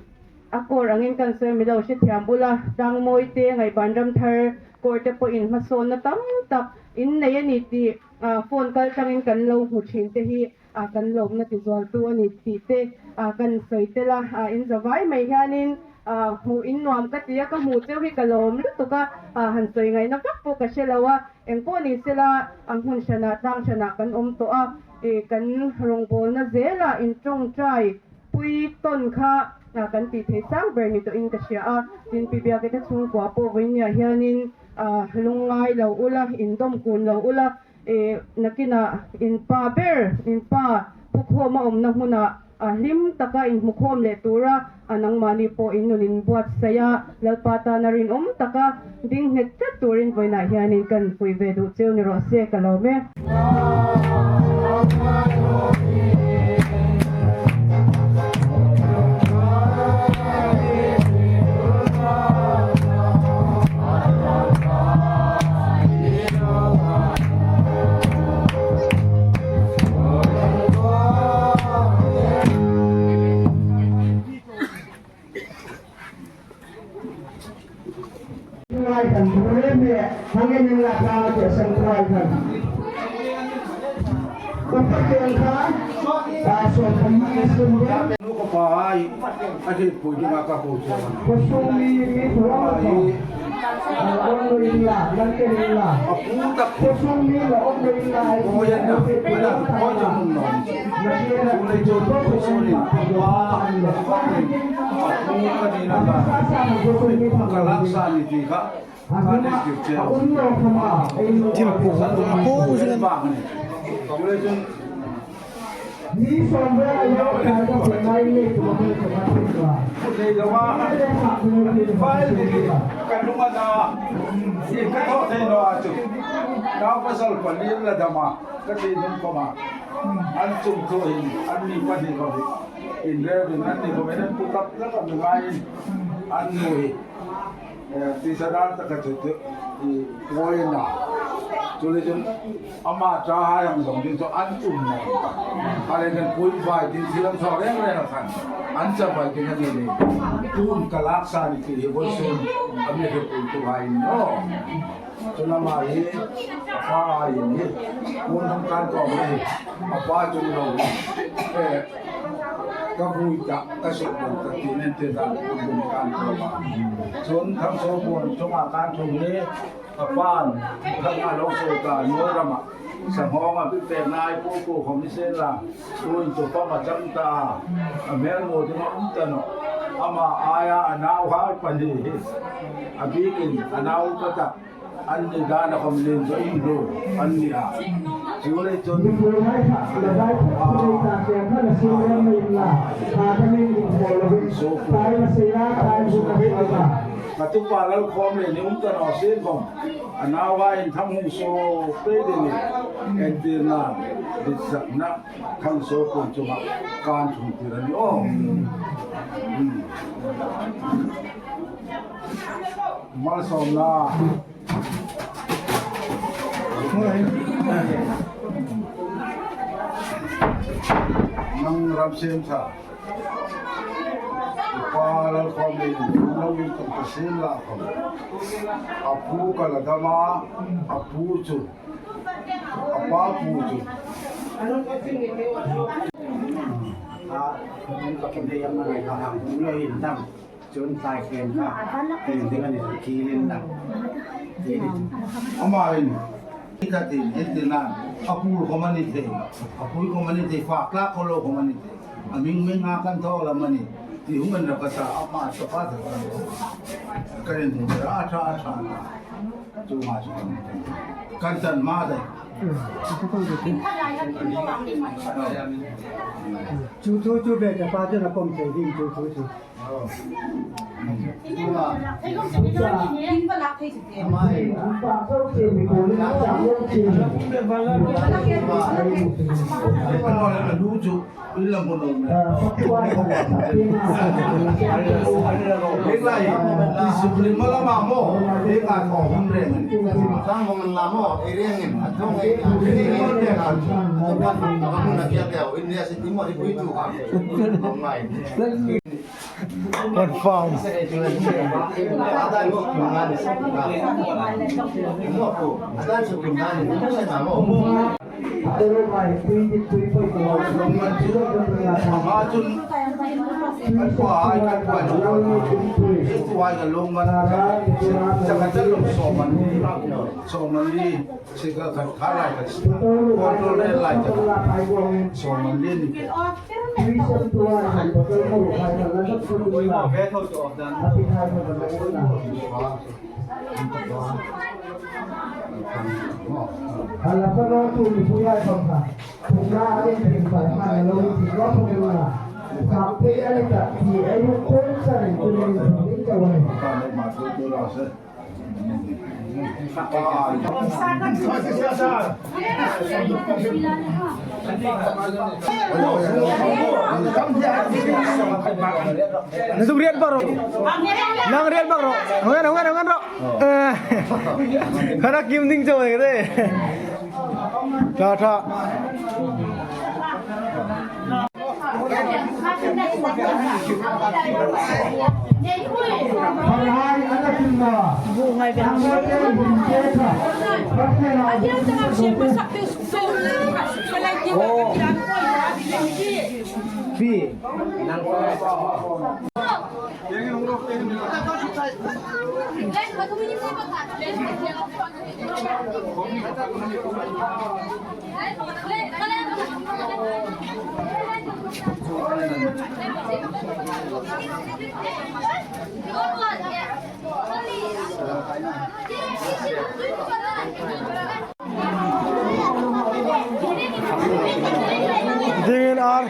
a kawr angin kan sawi mi lo hrethiam ula, Tlangmawi te, Ngaihban Ramthar kawr te pawhin hmasawnna tam tak in nei a ni tih, a, phone kal ṭangin kan lo hmu ṭhin te hi, a, kan lawmna tizualtu a ni tih te, a, kan sawi tel a, a, in zavai mai hianin, a, hmuh in nuam ka ti a, ka hmu cheu hi ka lawm lutuk a, a, han sawi ngaihna vak pawh ka hre lo a, engpawh ni sela, a, hmun hranah, tlang hranah kan awm tawh a, e, kan rawngbawlna zela in ṭawngṭai pui tawn kha, a, kan tih thei sang ber ni tawhin ka hria a. Tin, Pi Biaki te chhungkua pawh vawinia hianin, a, lungngai lo ula, indawm kun lo ula, e, nakinah in pa ber, in pa pukhawm a awmna hmunah, a, hlim taka in hmukhawm leh tura, a, nangmahni pawh in nun in buatsaih a, Lalpa tana rinawm taka ding nghet tlat turin vawiinah hianin kan fuih ve duh cheu ni rawh se ka lawm e. Lai kan thu le me, hang en en la ka ke sang lai kan. Ko pa ke ang ka, ta so pa ma sun de. Nu ko pa ai, a thei pui ding a ka ko so. Ko sung mi mi thu ang ko. A ong lo in la, lan ke in la. A pu ta ko sung mi lo ong lo in la. Ko yan na, ko yan na, ko yan na. Ko yan na, ko yan na. Thil pu, pu zing. Ka thawh thei naw a chu. Nau pasal pali la dam a. Ka ti dum khawma. An chung thu hin, an ni pahni khawm hi. In revin, an ni khawm hin, an pu tak tak an ngai in. An nu hi. Eh, ti sa dan tak ka chu chu. I poi na. Chu le chun, ama ṭha hai ang zong ding chu an um na. A le kan pui vai ding thil an thaw reng reng a khan. An cha vai ding an ni ni. Tun ka lak sa ni ti hi voi sun. An ni hi pui tu hai no. Chun ama hi, a pa a in hi, hun hung kan kawm hi, a pa chun lo, eh, Ka vui ta, ka sukbuoi ta, ti nen ti dan, kan thaw a. Chun Thangsuopuon chunga kan thung ni, a pan, Thang a lo suok a, Nuoi rama. Sanghawng a pi pek nai, pu pu khom ni sien la. Tuin chu pa ma chang ta, a hmel maw ding a um ta naw. Ama aia, a nauhai pahni hi. A bikin, a nau pa ta. An ni dan a khom lien zo in lo, an ni a. Chu lei chun. Ka tupa Lalkhawm le ni um ta naw sien khom. A nauhai in Thang hung suok pei ding ni. Entirna, ditsakna, Thangsuopuon chunga kan thungtir a ni aw. Hmm. Malsawmna. Nang ram siem tha. Pa Lalkhawm le lo in tum ta sien la khom. A pu ka la dam a, a pu chu. A pa pu chu. A, ka kin dei am a ngai ka hang, lo in dam. Chun tlai ken ka, ken ding a ni, ki len na. Ama in, i ka tin, i tin nan, a pu khom a ni thei, a pu khom a ni thei, fa kla ko lo khom a ni thei. A ming ming a kan thaw la ma ni, ti hung an ra ka ta, ama sa pa sa. Ka rin hung ra, a tha, a tha. Chu ma chu kan tan ma dai. Chu chu chu be ta pa chu na kom thei ding chu chu chu. Confirm. Sika khat kha lai khat, control lai khat. Sawmli ni. Nang rial bak ro. Nang rial bak ro. Hong en, hong en, hong en ro. Eh. Khana kim ding chawi de. Tha, tha. Dingin ar.